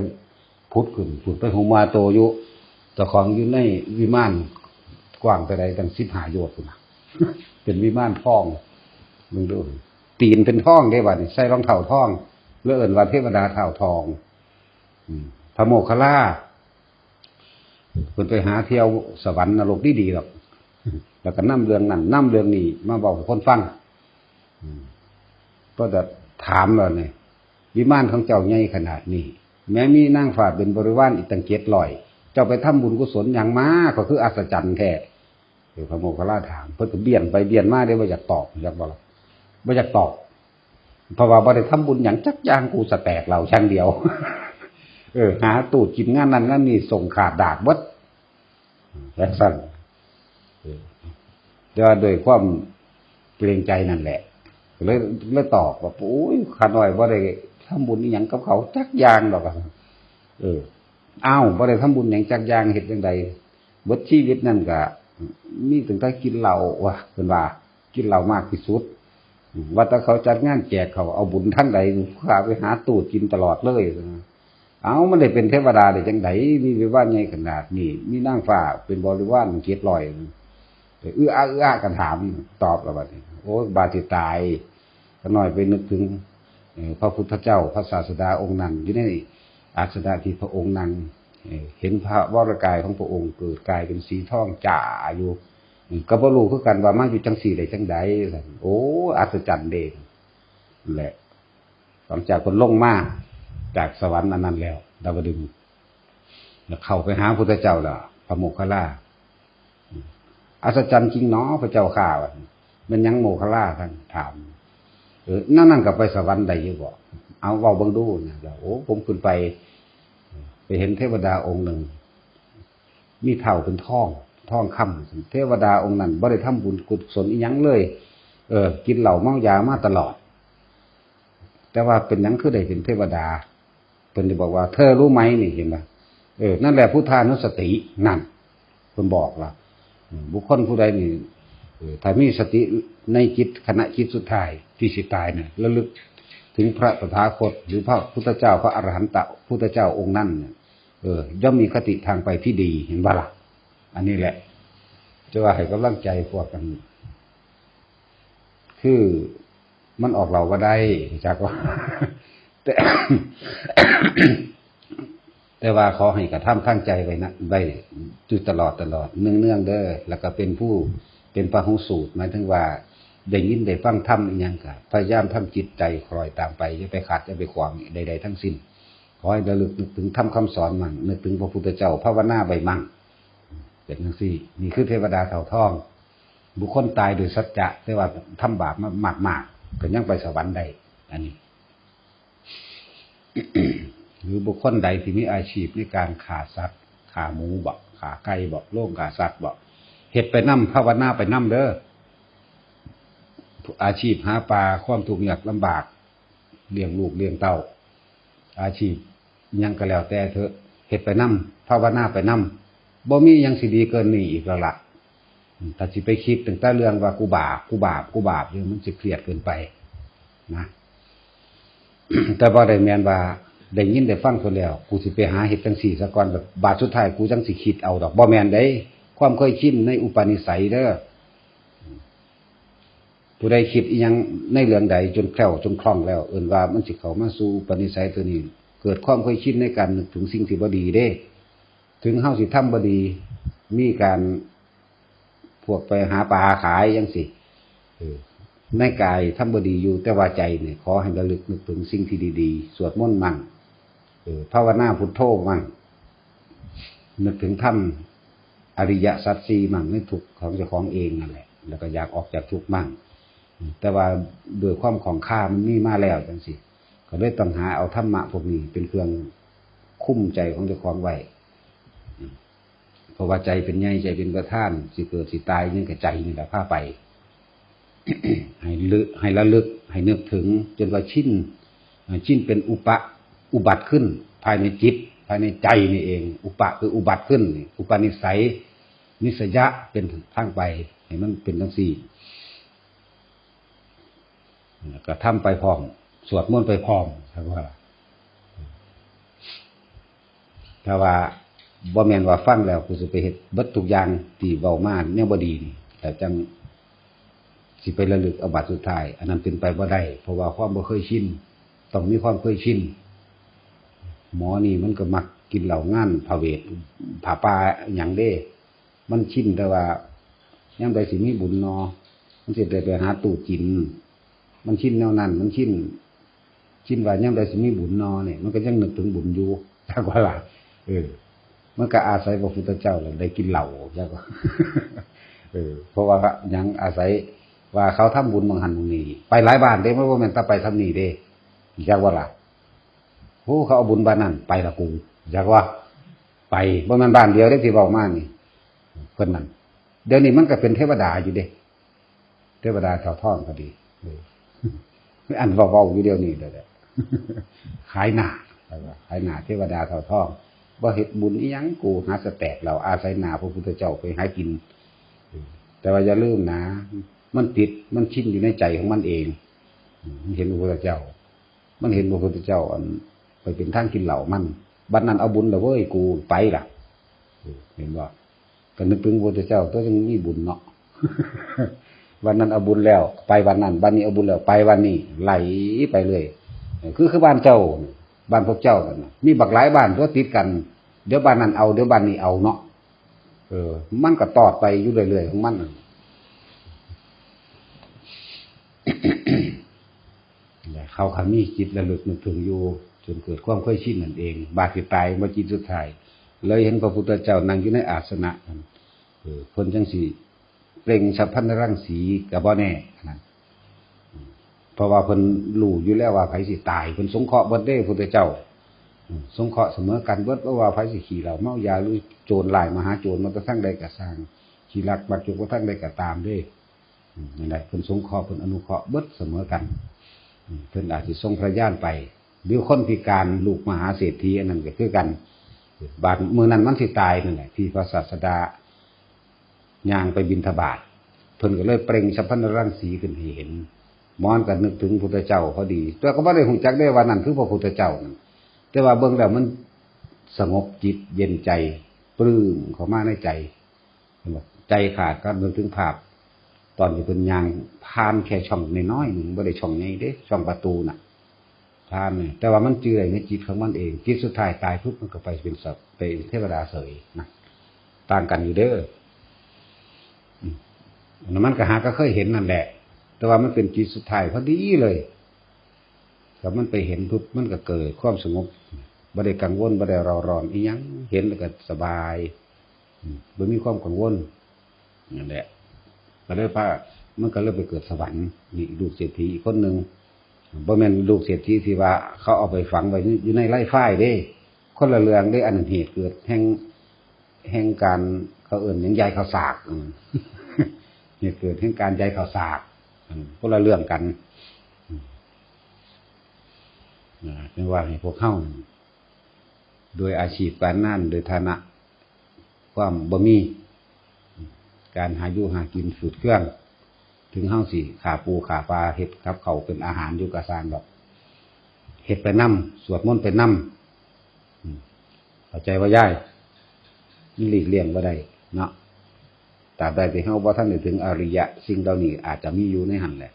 ผุดขึ้น ผุดไปหูมาโตอยู่ เจ้าของอยู่ในวิมานกว้างเท่าใด ตั้งสิบห้าโยชน์พุ้นน่ะ เป็นวิมานทอง เบิ่งดู ตีนเป็นทองเด้ บัดนี้ ใส่รองเท้าทอง แล้วเอิ้นว่าเทวดาเท้าทอง อืม พระโมคคัลลา เพิ่นไปหาเที่ยวสวรรค์นรกดีๆดอก แล้วก็นำเรื่องนั้นนำเรื่องนี้มาเว้าให้คนฟัง อืม ก็จะถามว่า "นี่ วิมานของเจ้าใหญ่ขนาดนี้ แม้มีนางฟ้าเป็นบริวารอีกตั้งเจ็ดร้อย เจ้าไปทำบุญกุศลหยังมา ก็คืออัศจรรย์แท้" เออ พระโมคคัลลาถาม เพิ่นก็เบียนไปเบียนมาเด้ บ่อยากตอบ อยากบ่ล่ะ บ่อยากตอบ เพราะว่าบ่ได้ทำบุญหยังจักอย่าง กูสะแตกเหล้าอย่างเดียว เออ หาตู้กินงานนั้นงานนี้ ส่งขาดดากเบิด จั่งซั้น เออ แต่ว่าด้วยความเกรงใจนั่นแหละ เลย เลยตอบว่า "โอ้ย ข้าน้อยบ่ได้ทำบุญอิหยังกับเขาจักอย่างดอก" เออ "อ้าว บ่ได้ทำบุญหยังจักอย่าง เฮ็ดจั่งใด เบิดชีวิตนั่นก็มีตั้งแต่กินเหล้า" ว่า เพิ่นว่า "กินเหล้ามากที่สุด ว่าแต่เขาจัดงานแจกเขาว เอาบุญทางใด ข้าไปหาตู้กินตลอดเลย" เอ้า มันได้เป็นเทวดาได้จั่งใด มีวิมานใหญ่ขนาดนี้ มีนางฟ้าเป็นบริวารเจ็ดร้อย เอื้ออาเอื้ออากันถาม ตอบแล้วบัดนี้ โอ้ย บาดสิตาย ข้าน้อยไปนึกถึง เอ่อ พระพุทธเจ้า พระศาสดาองค์นั่งอยู่ในอาสนะที่พระองค์นั่ง เอ่อ เห็นพระวรกายของพระองค์เกิดกลายเป็นสีทองจ๋าอยู่ เอ่อ ก็บ่รู้คือกันว่ามาอยู่จังซี่ได้จังใด โอ้ อัศจรรย์เด้ นั่นแหละ หลังจากเพิ่นลงมาจากสวรรค์อันนั้นแล้ว ดาวดึงส์ แล้วเข้าไปหาพุทธเจ้าแล้ว พระโมคคัลลา "อัศจรรย์จริงหนอพระเจ้าข้า" ว่า "แม่นหยังโมคคัลลา" ท่านถาม "เออ นั่นนั่นก็ไปสวรรค์ได้อยู่บ่ เอาเว้าเบิ่งดู" นะ แล้ว "โอ้ ผมขึ้นไป ไปเห็นเทวดาองค์หนึ่ง มีเท้าเป็นทอง ทองคำ เทวดาองค์นั้นบ่ได้ทำบุญกุศลอีหยังเลย เออ กินเหล้าเมายามาตลอด แต่ว่าเป็นหยังคือได้เป็นเทวดา" เพิ่นได้บอกว่า "เธอรู้ไหม" นี่ เห็นบ่ เออ นั่นแหละพุทธานุสติ นั่น เพิ่นบอกว่า อืม บุคคลผู้ใดนี่ เออ ถ้ามีสติในจิต ขณะจิตสุดท้ายที่สิตายน่ะ ระลึกถึงพระตถาคต หรือพระพุทธเจ้า พระอรหันตะพุทธเจ้าองค์นั้นน่ะ เออ ย่อมมีคติทางไปที่ดี เห็นบ่ล่ะ อันนี้แหละ จะว่าให้กำลังใจพวกกัน คือมันออกเหล้าบ่ได้ จักว่า แต่ แต่ว่าขอให้กระทำทางใจไว้นะ ไว้อยู่ตลอดตลอด เนืองๆเด้อ แล้วก็เป็นผู้ เป็นพหูสูตร หมายถึงว่าได้ยินได้ฟังธรรมอิหยังก็พยายามทำจิตใจคอยตามไป อย่าไปขัด อย่าไปขวางใดๆทั้งสิ้น ขอให้ระลึกนึกถึงธรรมคำสอนมั่ง นึกถึงพระพุทธเจ้า ภาวนาไว้มั่ง เป็นจังซี่ นี่คือเทวดาเต่าทอง บุคคลตายโดยสัจจะ แต่ว่าทำบาปมามากๆ ก็ยังไปสวรรค์ได้ อันนี้ หรือบุคคลใดที่มีอาชีพในการฆ่าสัตว์ ฆ่าหมูบ่ ฆ่าไก่บ่ โรงฆ่าสัตว์บ่ เฮ็ดไปนำ ภาวนาไปนำเด้อ อาชีพหาปลา ความทุกข์ยากลำบาก เลี้ยงลูกเลี้ยงเต้า อาชีพหยังก็แล้วแต่เถอะ เฮ็ดไปนำ ภาวนาไปนำ บ่มีหยังสิดีเกินนี้อีกแล้วล่ะ ถ้าสิไปคิดตั้งแต่เรื่องว่ากูบาป กูบาป กูบาปอยู่ มันสิเครียดเกินไปนะ แต่บ่ได้แม่นว่าได้ยินได้ฟังเพิ่นแล้ว กูสิไปหาเฮ็ดจังซี่ซะก่อน บาดสุดท้ายกูจังสิคิดเอาดอก บ่แม่นเด้ ความเคยชินในอุปนิสัยเด้อ ผู้ใดคิดอิหยังในเรื่องใดจนแคล่วจนคล่องแล้ว เอิ้นว่ามันสิเข้ามาสู่อุปนิสัยตัวนี้ เกิดความเคยชินในการนึกถึงสิ่งที่บ่ดีเด้ ถึงเฮาสิทำบ่ดี มีการ พวกไปหาปลาขายจังซี้ เออ ในกายทำบ่ดีอยู่ แต่ว่าใจนี่ขอให้ระลึกนึกถึงสิ่งที่ดีๆ สวดมนต์มั่ง เออ ภาวนาพุทโธมั่ง นึกถึงธรรมอริยสัจสี่มั่ง ในทุกข์ของเจ้าของเองนั่นแหละ แล้วก็อยากออกจากทุกข์มั่ง แต่ว่าด้วยความข้องคามันมีมาแล้วจังซี้ ก็เลยต้องหาเอาธรรมะพวกนี้เป็นเครื่องคุ้มใจของเจ้าของไว้ เพราะว่าใจเป็นใหญ่ ใจเป็นประธาน สิเกิดสิตายนี่ก็ใจนี่แหละพาไป ให้ลึก ให้ระลึก ให้นึกถึง จนว่าชิน อ่า ชินเป็นอุปะ อุบัติขึ้น ภายในจิต ภายในใจนี่เอง อุปะคืออุบัติขึ้นนี่ อุปนิสัย นิสยะเป็นทางไป ให้มันเป็นจังซี่ แล้วก็ทำไปพร้อม สวดมนต์ไปพร้อม ถ้าว่า ถ้าว่าบ่แม่นว่าฟังแล้วกูสิไปเฮ็ดเบิดทุกอย่างที่เว้ามาแนวบ่ดีนี่ แต่จังสิไประลึกเอาบาดสุดท้าย อันนั้นเป็นไปบ่ได้ เพราะว่าความบ่เคยชิน ต้องมีความเคยชิน หมอนี่มันก็มักกินเหล้างานพระเวท ผ้าป่าหยังเด้ มันชินแต่ว่ายามใดสิมีบุญนอ มันสิได้ไปหาตู้กิน มันชินแนวนั้น มันชิน ชินว่ายามใดสิมีบุญนอเนี่ย มันก็ยังนึกถึงบุญอยู่ จักว่าล่ะ เออ มันก็อาศัยพระพุทธเจ้าแหละได้กินเหล้า จักว่า เออ เพราะว่าหยัง อาศัยว่าเขาทำบุญหม่องหั่นหม่องนี่ ไปหลายบ้านเด้ มันบ่แม่นแต่ไปส่ำนี้เด้ จักว่าล่ะ โอ้ เขาเอาบุญบ้านนั่น ไปละกู จักว่า ไป บ่แม่นบ้านเดียวเด้ที่เว้ามานี่ เพิ่นนั่น เดี๋ยวนี้มันก็เป็นเทวดาอยู่เด้ เทวดาเต่าทองก็ดี เออ อันเว้าๆอยู่เดี๋ยวนี้เด้อ ขายหน้า ขายหน้าเทวดาเต่าทอง บ่เฮ็ดบุญอิหยัง กูหาสแต็กเหล้า อาศัยหน้าพระพุทธเจ้าไปหากิน เออ แต่ว่าอย่าลืมนะ มันติด มันชินอยู่ในใจของมันเอง อืม มันเห็นพระพุทธเจ้า มันเห็นพระพุทธเจ้า อัน ไปเป็นทางกินเหล้ามัน บัดนั้นเอาบุญละเว้ย กูไปละ เออ เห็นบ่ ก็นึกถึงพระพุทธเจ้า ตัวยังมีบุญเนาะ วันนั้นเอาบุญแล้ว ไปวันนั้น วันนี้เอาบุญแล้ว ไปวันนี้ ไหลไปเลย เออ คือ คือบ้านเจ้า บ้านพวกเจ้านั่นน่ะ มีบักหลายบ้านตัวติดกัน เดี๋ยวบ้านนั้นเอา เดี๋ยวบ้านนี้เอาเนาะ เออ มันก็ตอดไปอยู่เรื่อยๆของมันน่ะ เขาคันมีจิตระลึกนึกถึงอยู่ จนเกิดความเคยชินนั่นเอง บาดสิตายมาจิตสุดท้าย เลยเห็นพระพุทธเจ้านั่งอยู่ในอาสนะนั่น เออ เพิ่นจังสิเปล่งสัพพัญญรังสีก็บ่แน่นั่น เพราะว่าเพิ่นรู้อยู่แล้วว่าไผสิตาย เพิ่นสงเคราะห์เบิดเด้ พุทธเจ้า อืม สงเคราะห์เสมอกันเบิด บ่ว่าไผสิขี้เหล้าเมายา หรือโจรร้ายมหาโจรมาแต่ทางใดก็ซ่าง ขี้ลักมักจกมาทางใดก็ตามเด้ อืม นั่นแหละ เพิ่นสงเคราะห์ เพิ่นอนุเคราะห์เบิดเสมอกัน อืม เพิ่นอาจสิส่งพระญาณไป หรือคนพิการลูกมหาเศรษฐีอันนั้นก็คือกัน บาดมื้อนั้นมันสิตายนั่นแหละ ที่พระศาสดา ย่างไปบิณฑบาต เพิ่นก็เลยเปล่งสัพพัญญรังสีขึ้นให้เห็น หมอนั้นก็นึกถึงพุทธเจ้าพอดี แต่ก็บ่ได้ฮู้จักได้ว่านั่นคือพระพุทธเจ้านั่น แต่ว่าเบิ่งแล้วมันสงบจิตเย็นใจ ปลื้มเข้ามาในใจ เห็นบ่ ใจขาดก็นึกถึงภาพ ตอนที่เพิ่นย่างผ่านแค่ช่องน้อยๆหนึ่ง บ่ได้ช่องใหญ่เด้ ช่องประตูน่ะ ผ่านนี่ แต่ว่ามันจื่อได้ในจิตของมันเอง จิตสุดท้ายตายปุ๊บมันก็ไปเป็นสัตว์ เป็นเทวดาเสยนะ ต่างกันอยู่เด้อ อืม อันนั้นมันก็หาก็เคยเห็นนั่นแหละ แต่ว่ามันเป็นจิตสุดท้ายพอดีเลย ก็มันไปเห็นปุ๊บมันก็เกิดความสงบ บ่ได้กังวล บ่ได้เร่าร้อนอิหยัง เห็นแล้วก็สบาย อืม บ่มีความกังวล นั่นแหละ ก็เลยพา มันก็เลยไปเกิดสวรรค์ นี่ลูกเศรษฐีอีกคนหนึ่ง บ่แม่นลูกเศรษฐีที่ว่าเขาเอาไปฝังไว้อยู่ในไร่ฝ้ายเด้ คนละเรื่องเด้ อันนั้นเหตุเกิดแห่ง แห่งการ เขาเอิ้นหยัง ยายข้าวสาก อืม เหตุเกิดแห่งการยายข้าวสาก อืม คนละเรื่องกัน อืม นะ จั่งว่าให้พวกเฮา โดยอาชีพการงาน โดยฐานะความบ่มี การหาอยู่หากินฝืดเคือง ถึงเฮาสิฆ่าปูฆ่าปลา เฮ็ดกับข้าวเป็นอาหารอยู่ก็ซ่างดอก เฮ็ดไปนำ สวดมนต์ไปนำ อืม เข้าใจว่ายาย มันหลีกเลี่ยงบ่ได้เนาะ ตราบใดที่เฮาบ่ทันได้ถึงอริยะ สิ่งเหล่านี้อาจจะมีอยู่ในหั่นแหละ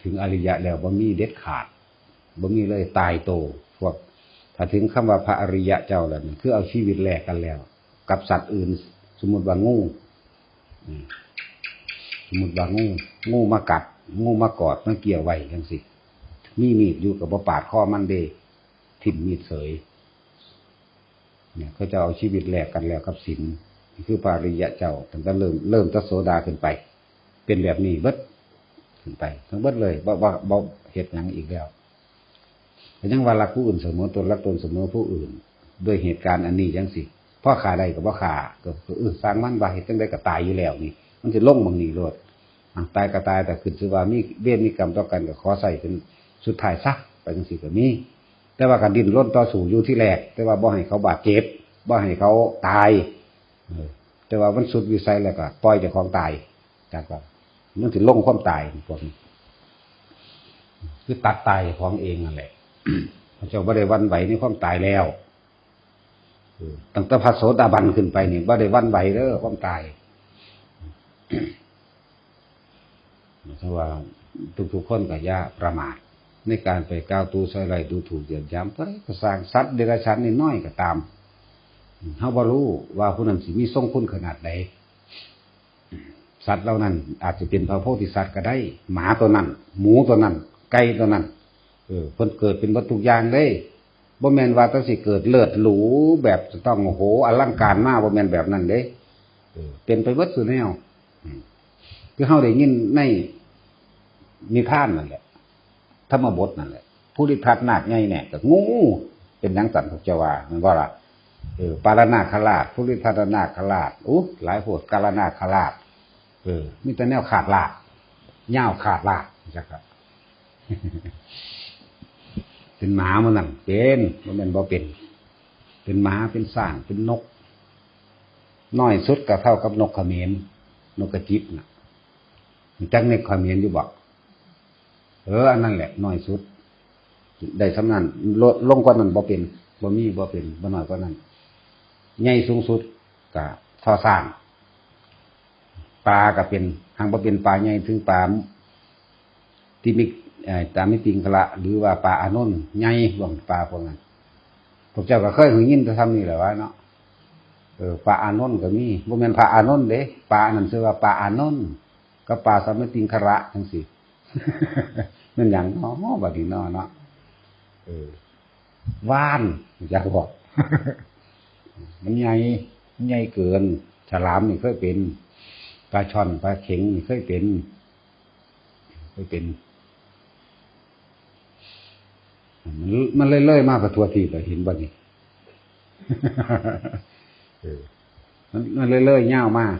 ถึงอริยะแล้วบ่มีเด็ดขาด บ่มีเลย ตายโต พวก ถ้าถึงคำว่าพระอริยะเจ้าแล้วนี่ คือเอาชีวิตแลกกันแล้ว กับสัตว์อื่น สมมุติว่างู อืม สมมุติว่างู งูมากัด งูมากอด มาเกี่ยวไว้จั่งซี้ มีมีดอยู่ก็บ่ปาดคอมันเด้ ทิ่มมีดเสย เนี่ย เขาจะเอาชีวิตแลกกันแล้วกับศีล นี่คือพระอริยะเจ้า ตั้งแต่เริ่ม เริ่มแต่โสดาขึ้นไป เป็นแบบนี้เบิด ขึ้นไป ทั้งเบิดเลย บ่ บ่ บ่เฮ็ดหยังอีกแล้ว ก็ยังว่ารักผู้อื่นเสมอตน รักตนเสมอผู้อื่น ด้วยเหตุการณ์อันนี้จั่งซี้ พอฆ่าได้ก็บ่ฆ่า ก็ ก็ เออ ซ่างมัน ว่าเฮ็ดจั่งใดก็ตายอยู่แล้วนี่ มันสิลงหม่องนี้โลด อ่ะ ตายก็ตาย แต่ขึ้นชื่อว่ามีเวรมีกรรมต่อกัน ก็ขอใส่เป็นสุดท้ายซะ ไปจั่งซี้ก็มี แต่ว่าก็ดิ้นรนต่อสู้อยู่ที่แรก แต่ว่าบ่ให้เขาบาดเจ็บ บ่ให้เขาตาย เออ แต่ว่ามันสุดวิสัยแล้วก็ปล่อยเจ้าของตาย จักว่ามันสิลงความตายพวกนี้ คือตัดตายเจ้าของเองนั่นแหละ พระเจ้าบ่ได้หวั่นไหวในความตายแล้ว เออ ตั้งแต่พระโสดาบันขึ้นไปนี่บ่ได้หวั่นไหวเด้อความตาย เพราะว่าทุกๆคนก็อย่าประมาท ในการไปกล่าวตู่ใส่ร้ายดูถูกเหยียดหยาม เท่าใดก็ซ่าง สัตว์เดรัจฉานน้อยๆก็ตาม เฮาบ่รู้ว่าผู้นั้นสิมีทรงคุณขนาดใด สัตว์เหล่านั้นอาจจะเป็นพระโพธิสัตว์ก็ได้ หมาตัวนั้น หมูตัวนั้น ไก่ตัวนั้น เออ เพิ่นเกิดเป็นเบิดทุกอย่างเลย บ่แม่นว่าแต่สิเกิดเลิศหรูแบบจะต้อง โอ้โห อลังการมา บ่แม่นแบบนั้นเด้ เออ เป็นไปเบิดซุแนว อืม คือเฮาได้ยินในนิทานนั่นแหละ ธรรมบทนั่นแหละ ภูริทัตนาคใหญ่แน่ก็งู เป็นหยังสั่นพวกเจ้าว่า แม่นบ่ล่ะ เออ ปาลนาคราช ภูริทัตนาคราช อู้ หลายโพด กาลนาคราช เออ มีแต่แนวขาดลาด ยาวขาดลาด จักครับ เป็นหมามันนั่น เป็น บ่แม่นบ่เป็น เป็นหมา เป็นช้าง เป็นนก น้อยสุดก็เท่ากับนกเขมร นกกระจิบน่ะ รู้จักนกเขมรอยู่บ่ เออ อันนั้นแหละน้อยสุด ได้ส่ำนั้น ลดลงกว่านั้นบ่เป็น บ่มี บ่เป็น บ่น้อยกว่านั้น ใหญ่สูงสุดก็เท่าช้าง ปลาก็เป็น หากบ่เป็นปลาใหญ่ ถึงปลาที่มี ไอ้สามิติงคละ หรือว่าปลาอานนท์ใหญ่ พวกปลาพวกนั้น พวกเจ้าก็เคยได้ยินแต่ทำนี่แหละวะเนาะ เออ ปลาอานนท์ก็มี บ่แม่นพระอานนท์เด้ ปลาอันนั้นชื่อว่าปลาอานนท์ กับปลาสามิติงคละจังซี่ แม่นหยังเนาะ บัดนี้เนาะ เนาะ เออ ว่าน อยากบอก มันใหญ่ มันใหญ่เกิน ฉลามนี่เคยเป็น ปลาช่อน ปลาเข็งนี่เคยเป็น เคยเป็น มัน มันเลื่อยๆ มากกว่าทั่วทีเลย เห็นบ่นี่ เออ มัน มันเลื่อยๆ ยาวมาก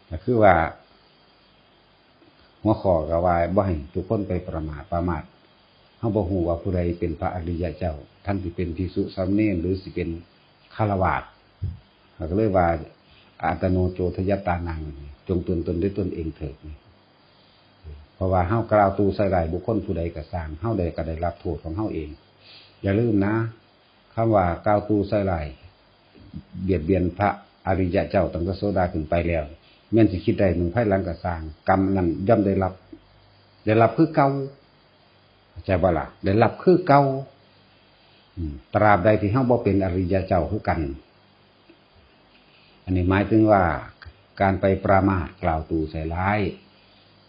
ก็คือว่า หัวข้อก็ว่าบ่ให้ทุกคนไปประมาท ประมาท เฮาบ่ฮู้ว่าผู้ใดเป็นพระอริยะเจ้า ท่านสิเป็นภิกษุสามเณร หรือสิเป็นฆราวาส เขาก็เลยว่า อัตตโน โจทยัตตานัง จงเตือนตนด้วยตนเองเถิด เพราะว่าเฮากล่าวตู่ใส่ร้ายบุคคลผู้ใดก็ซ่าง เฮาได้ก็ได้รับโทษของเฮาเอง อย่าลืมนะ คำว่ากล่าวตู่ใส่ร้าย เบียดเบียนพระอริยะเจ้าตั้งแต่โสดาขึ้นไปแล้ว แม่นสิคิดได้มื้อภายหลังก็ซ่าง กรรมนั้นย่อมได้รับ ได้รับคือเก่า เข้าใจบ่ล่ะ ได้รับคือเก่า อืม ตราบใดที่เฮาบ่เป็นอริยะเจ้าคือกัน อันนี้หมายถึงว่าการไปประมาทกล่าวตู่ใส่ร้าย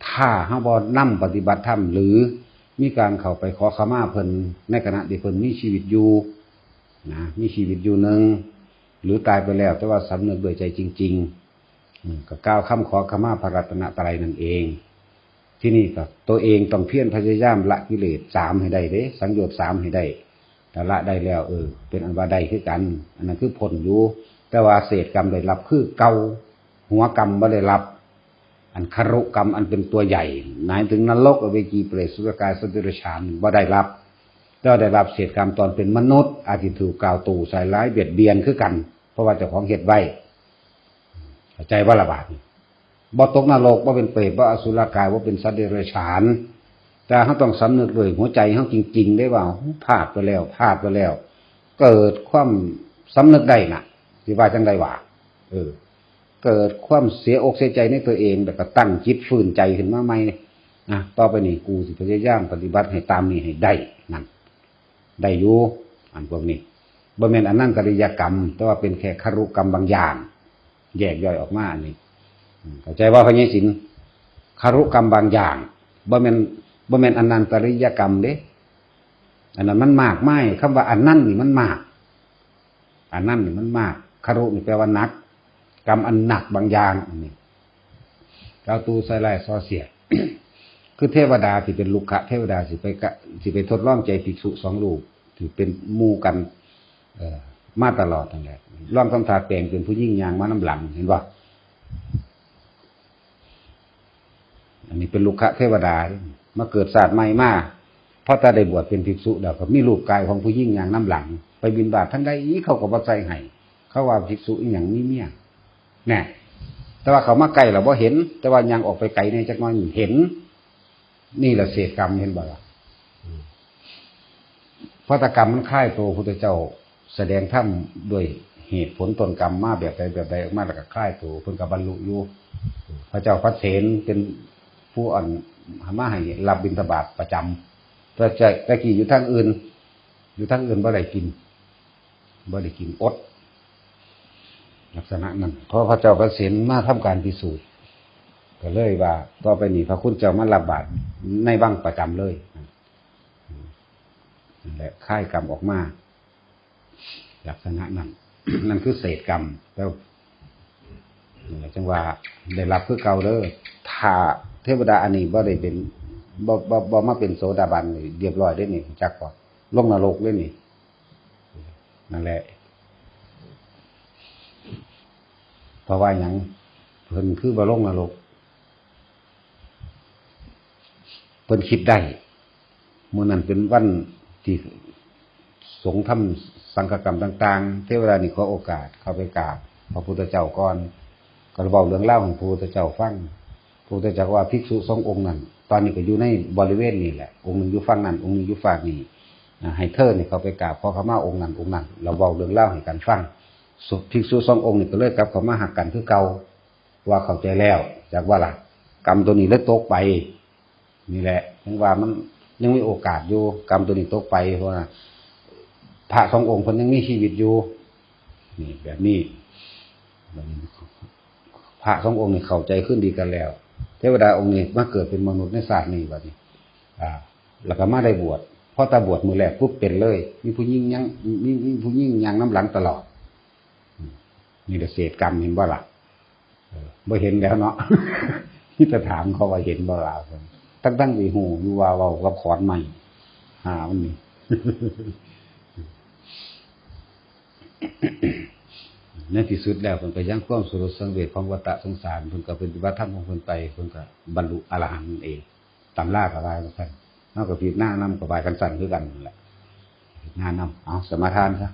ถ้าเฮาบ่นำปฏิบัติธรรม หรือมีการเข้าไปขอขมาเพิ่นในขณะที่เพิ่นมีชีวิตอยู่ นะ มีชีวิตอยู่หนึ่ง หรือตายไปแล้ว แต่ว่าสำนึกด้วยใจจริงๆ อืม ก็กล่าวคำขอขมาพระรัตนตรัยนั่นเอง ทีนี้ก็ตัวเองต้องเพียรพยายามละกิเลสสามให้ได้เด้ สังโยชน์สามให้ได้ ถ้าละได้แล้ว เออ เป็นอันว่าได้คือกัน อันนั้นคือพ้นอยู่ แต่ว่าเศษกรรมได้รับคือเก่า หัวกรรมบ่ได้รับ อันคารุกรรมอันเป็นตัวใหญ่ หมายถึงนรก อเวจี เปรต อสุรกาย สัตว์เดรัจฉาน บ่ได้รับ แต่ว่าได้รับเศษกรรมตอนเป็นมนุษย์ อาจจะถูกกล่าวตู่ใส่ร้ายเบียดเบียนคือกัน เพราะว่าเจ้าของเฮ็ดไว้ เข้าใจบ่ล่ะบาดนี้ บ่ตกนรก บ่เป็นเปรต บ่อสุรกาย บ่เป็นสัตว์เดรัจฉาน แต่เฮาต้องสำนึกด้วยหัวใจเฮาจริงๆ ได้ว่า พลาดไปแล้ว พลาดไปแล้ว เกิดความสำนึกได้น่ะ สิว่าจั่งใดวะ เออ เกิดความเสียอกเสียใจในตัวเอง แล้วก็ตั้งจิตฟื้นใจขึ้นมาใหม่นะ ต่อไปนี้กูสิพยายามปฏิบัติให้ตามนี้ให้ได้ นั่น ได้อยู่ อันพวกนี้ บ่แม่นอนันตริยกรรม แต่ว่าเป็นแค่คารุกรรมบางอย่าง แยกย่อยออกมาอันนี้ อืม เข้าใจว่าพระเยซิน คารุกรรมบางอย่าง บ่แม่น บ่แม่นอนันตริยกรรมเด้ อันนั้นมันมากมาย คำว่าอนันต์นี่มันมาก อนันต์นี่มันมาก คารุนี่แปลว่าหนัก กรรมอันหนักบางอย่าง อันนี้ กล่าวตู่ใส่ร้ายส่อเสียด คือเทวดาที่เป็นรุกขเทวดาสิไปกะ สิไปทดลองใจภิกษุสองรูปที่เป็นหมู่กัน เอ่อ มาตลอดนั่นแหละ ลองทำท่าแปลงเป็นผู้หญิงย่างมานำหลัง เห็นบ่ อันนี้เป็นรุกขเทวดา มาเกิดชาติใหม่มา พอแต่ได้บวชเป็นภิกษุแล้วก็มีรูปกายของผู้หญิงย่างนำหลัง ไปบิณฑบาตทางใดเขาก็บ่ใส่ให้ เขาว่าภิกษุอีหยังมีเมีย แน่ แต่ว่าเขามาใกล้แล้วบ่เห็น แต่ว่าย่างออกไปไกลแน่จักหน่อยเห็น นี่แหละเศษกรรม เห็นบ่ล่ะ อืม เพราะถ้ากรรมมันคลายตัว พุทธเจ้าแสดงธรรมด้วยเหตุผลต้นกรรมมาแบบใดแบบใดออกมา แล้วก็คลายตัว เพิ่นก็บรรลุอยู่ พระเจ้าพระเถรเป็นผู้อันมาให้รับบิณฑบาตประจำ แต่จะ แต่กี้อยู่ทางอื่น อยู่ทางอื่นบ่ได้กิน บ่ได้กิน อด ลักษณะนั้น เพราะพระเจ้าพระเถรมาทำการพิสูจน์ ก็เลยว่า ต่อไปนี้พระคุณเจ้ามารับบาตรในวังประจำเลย นั่นแหละ คลายกรรมออกมา ลักษณะนั้น นั่นคือเศษกรรม แล้วนั่นแหละจังว่าได้รับคือเก่าเด้อ ถ้าเทวดาอันนี้บ่ได้เป็น บ่ บ่ บ่มาเป็นโสดาบันนี่เรียบร้อยเด้นี่ จักก่อน ลงนรกเด้นี่ นั่นแหละ เพราะว่าหยัง เพิ่นคือบ่ลงนรก เพิ่นคิดได้ มื้อนั้นเป็นวันที่สงฆ์ทำสังฆกรรมต่างๆ เทวดานี่ขอโอกาสเข้าไปกราบพระพุทธเจ้าก่อน ก็เว้าเรื่องราวให้พระพุทธเจ้าฟัง พระพุทธเจ้าก็ว่าภิกษุสององค์นั้น ตอนนี้ก็อยู่ในบริเวณนี้แหละ องค์หนึ่งอยู่ฝั่งนั้น องค์หนึ่งอยู่ฝั่งนี้ อ่า ให้เธอนี่เข้าไปกราบขอขมาองค์นั้นองค์นั้น แล้วเว้าเรื่องราวให้กันฟัง สุ ภิกษุสององค์นี่ก็เลยกลับเข้ามาฮักกันคือเก่า ว่าเข้าใจแล้ว จักว่าล่ะ กรรมตัวนี้เลยตกไป นี่แหละ ยังว่ามันยังมีโอกาสอยู่ กรรมตัวนี้ตกไป เพราะว่าพระสององค์เพิ่นยังมีชีวิตอยู่ นี่แบบนี้ พระสององค์นี่เข้าใจขึ้นดีกันแล้ว เทวดาองค์นี้มาเกิดเป็นมนุษย์ในชาตินี้บัดนี้ อ่า แล้วก็มาได้บวช พอตาบวชมื้อแรกปุ๊บเป็นเลย มีผู้หญิงยัง มี มีผู้หญิงย่างนำหลังตลอด อืม นี่ก็เศษกรรม เห็นบ่ล่ะ เออ บ่เห็นแล้วเนาะ มีแต่ถามเขาว่าเห็นบ่ล่ะ ทั้งๆที่ฮู้อยู่ว่าเว้ากับขอนไม้ หามันนี่ ในที่สุดแล้วเพิ่นก็ยังความสลดสังเวชของวัฏสงสาร เพิ่นก็ปฏิบัติธรรมของเพิ่นไป เพิ่นก็บรรลุอรหันต์นั่นเอง ตำราก็ว่าจั่งซั่น เฮาก็ผิดหน้านำ ก็ว่ากันซั่นคือกันนั่นแหละ ผิดหน้านำ เอาสมาทานซะ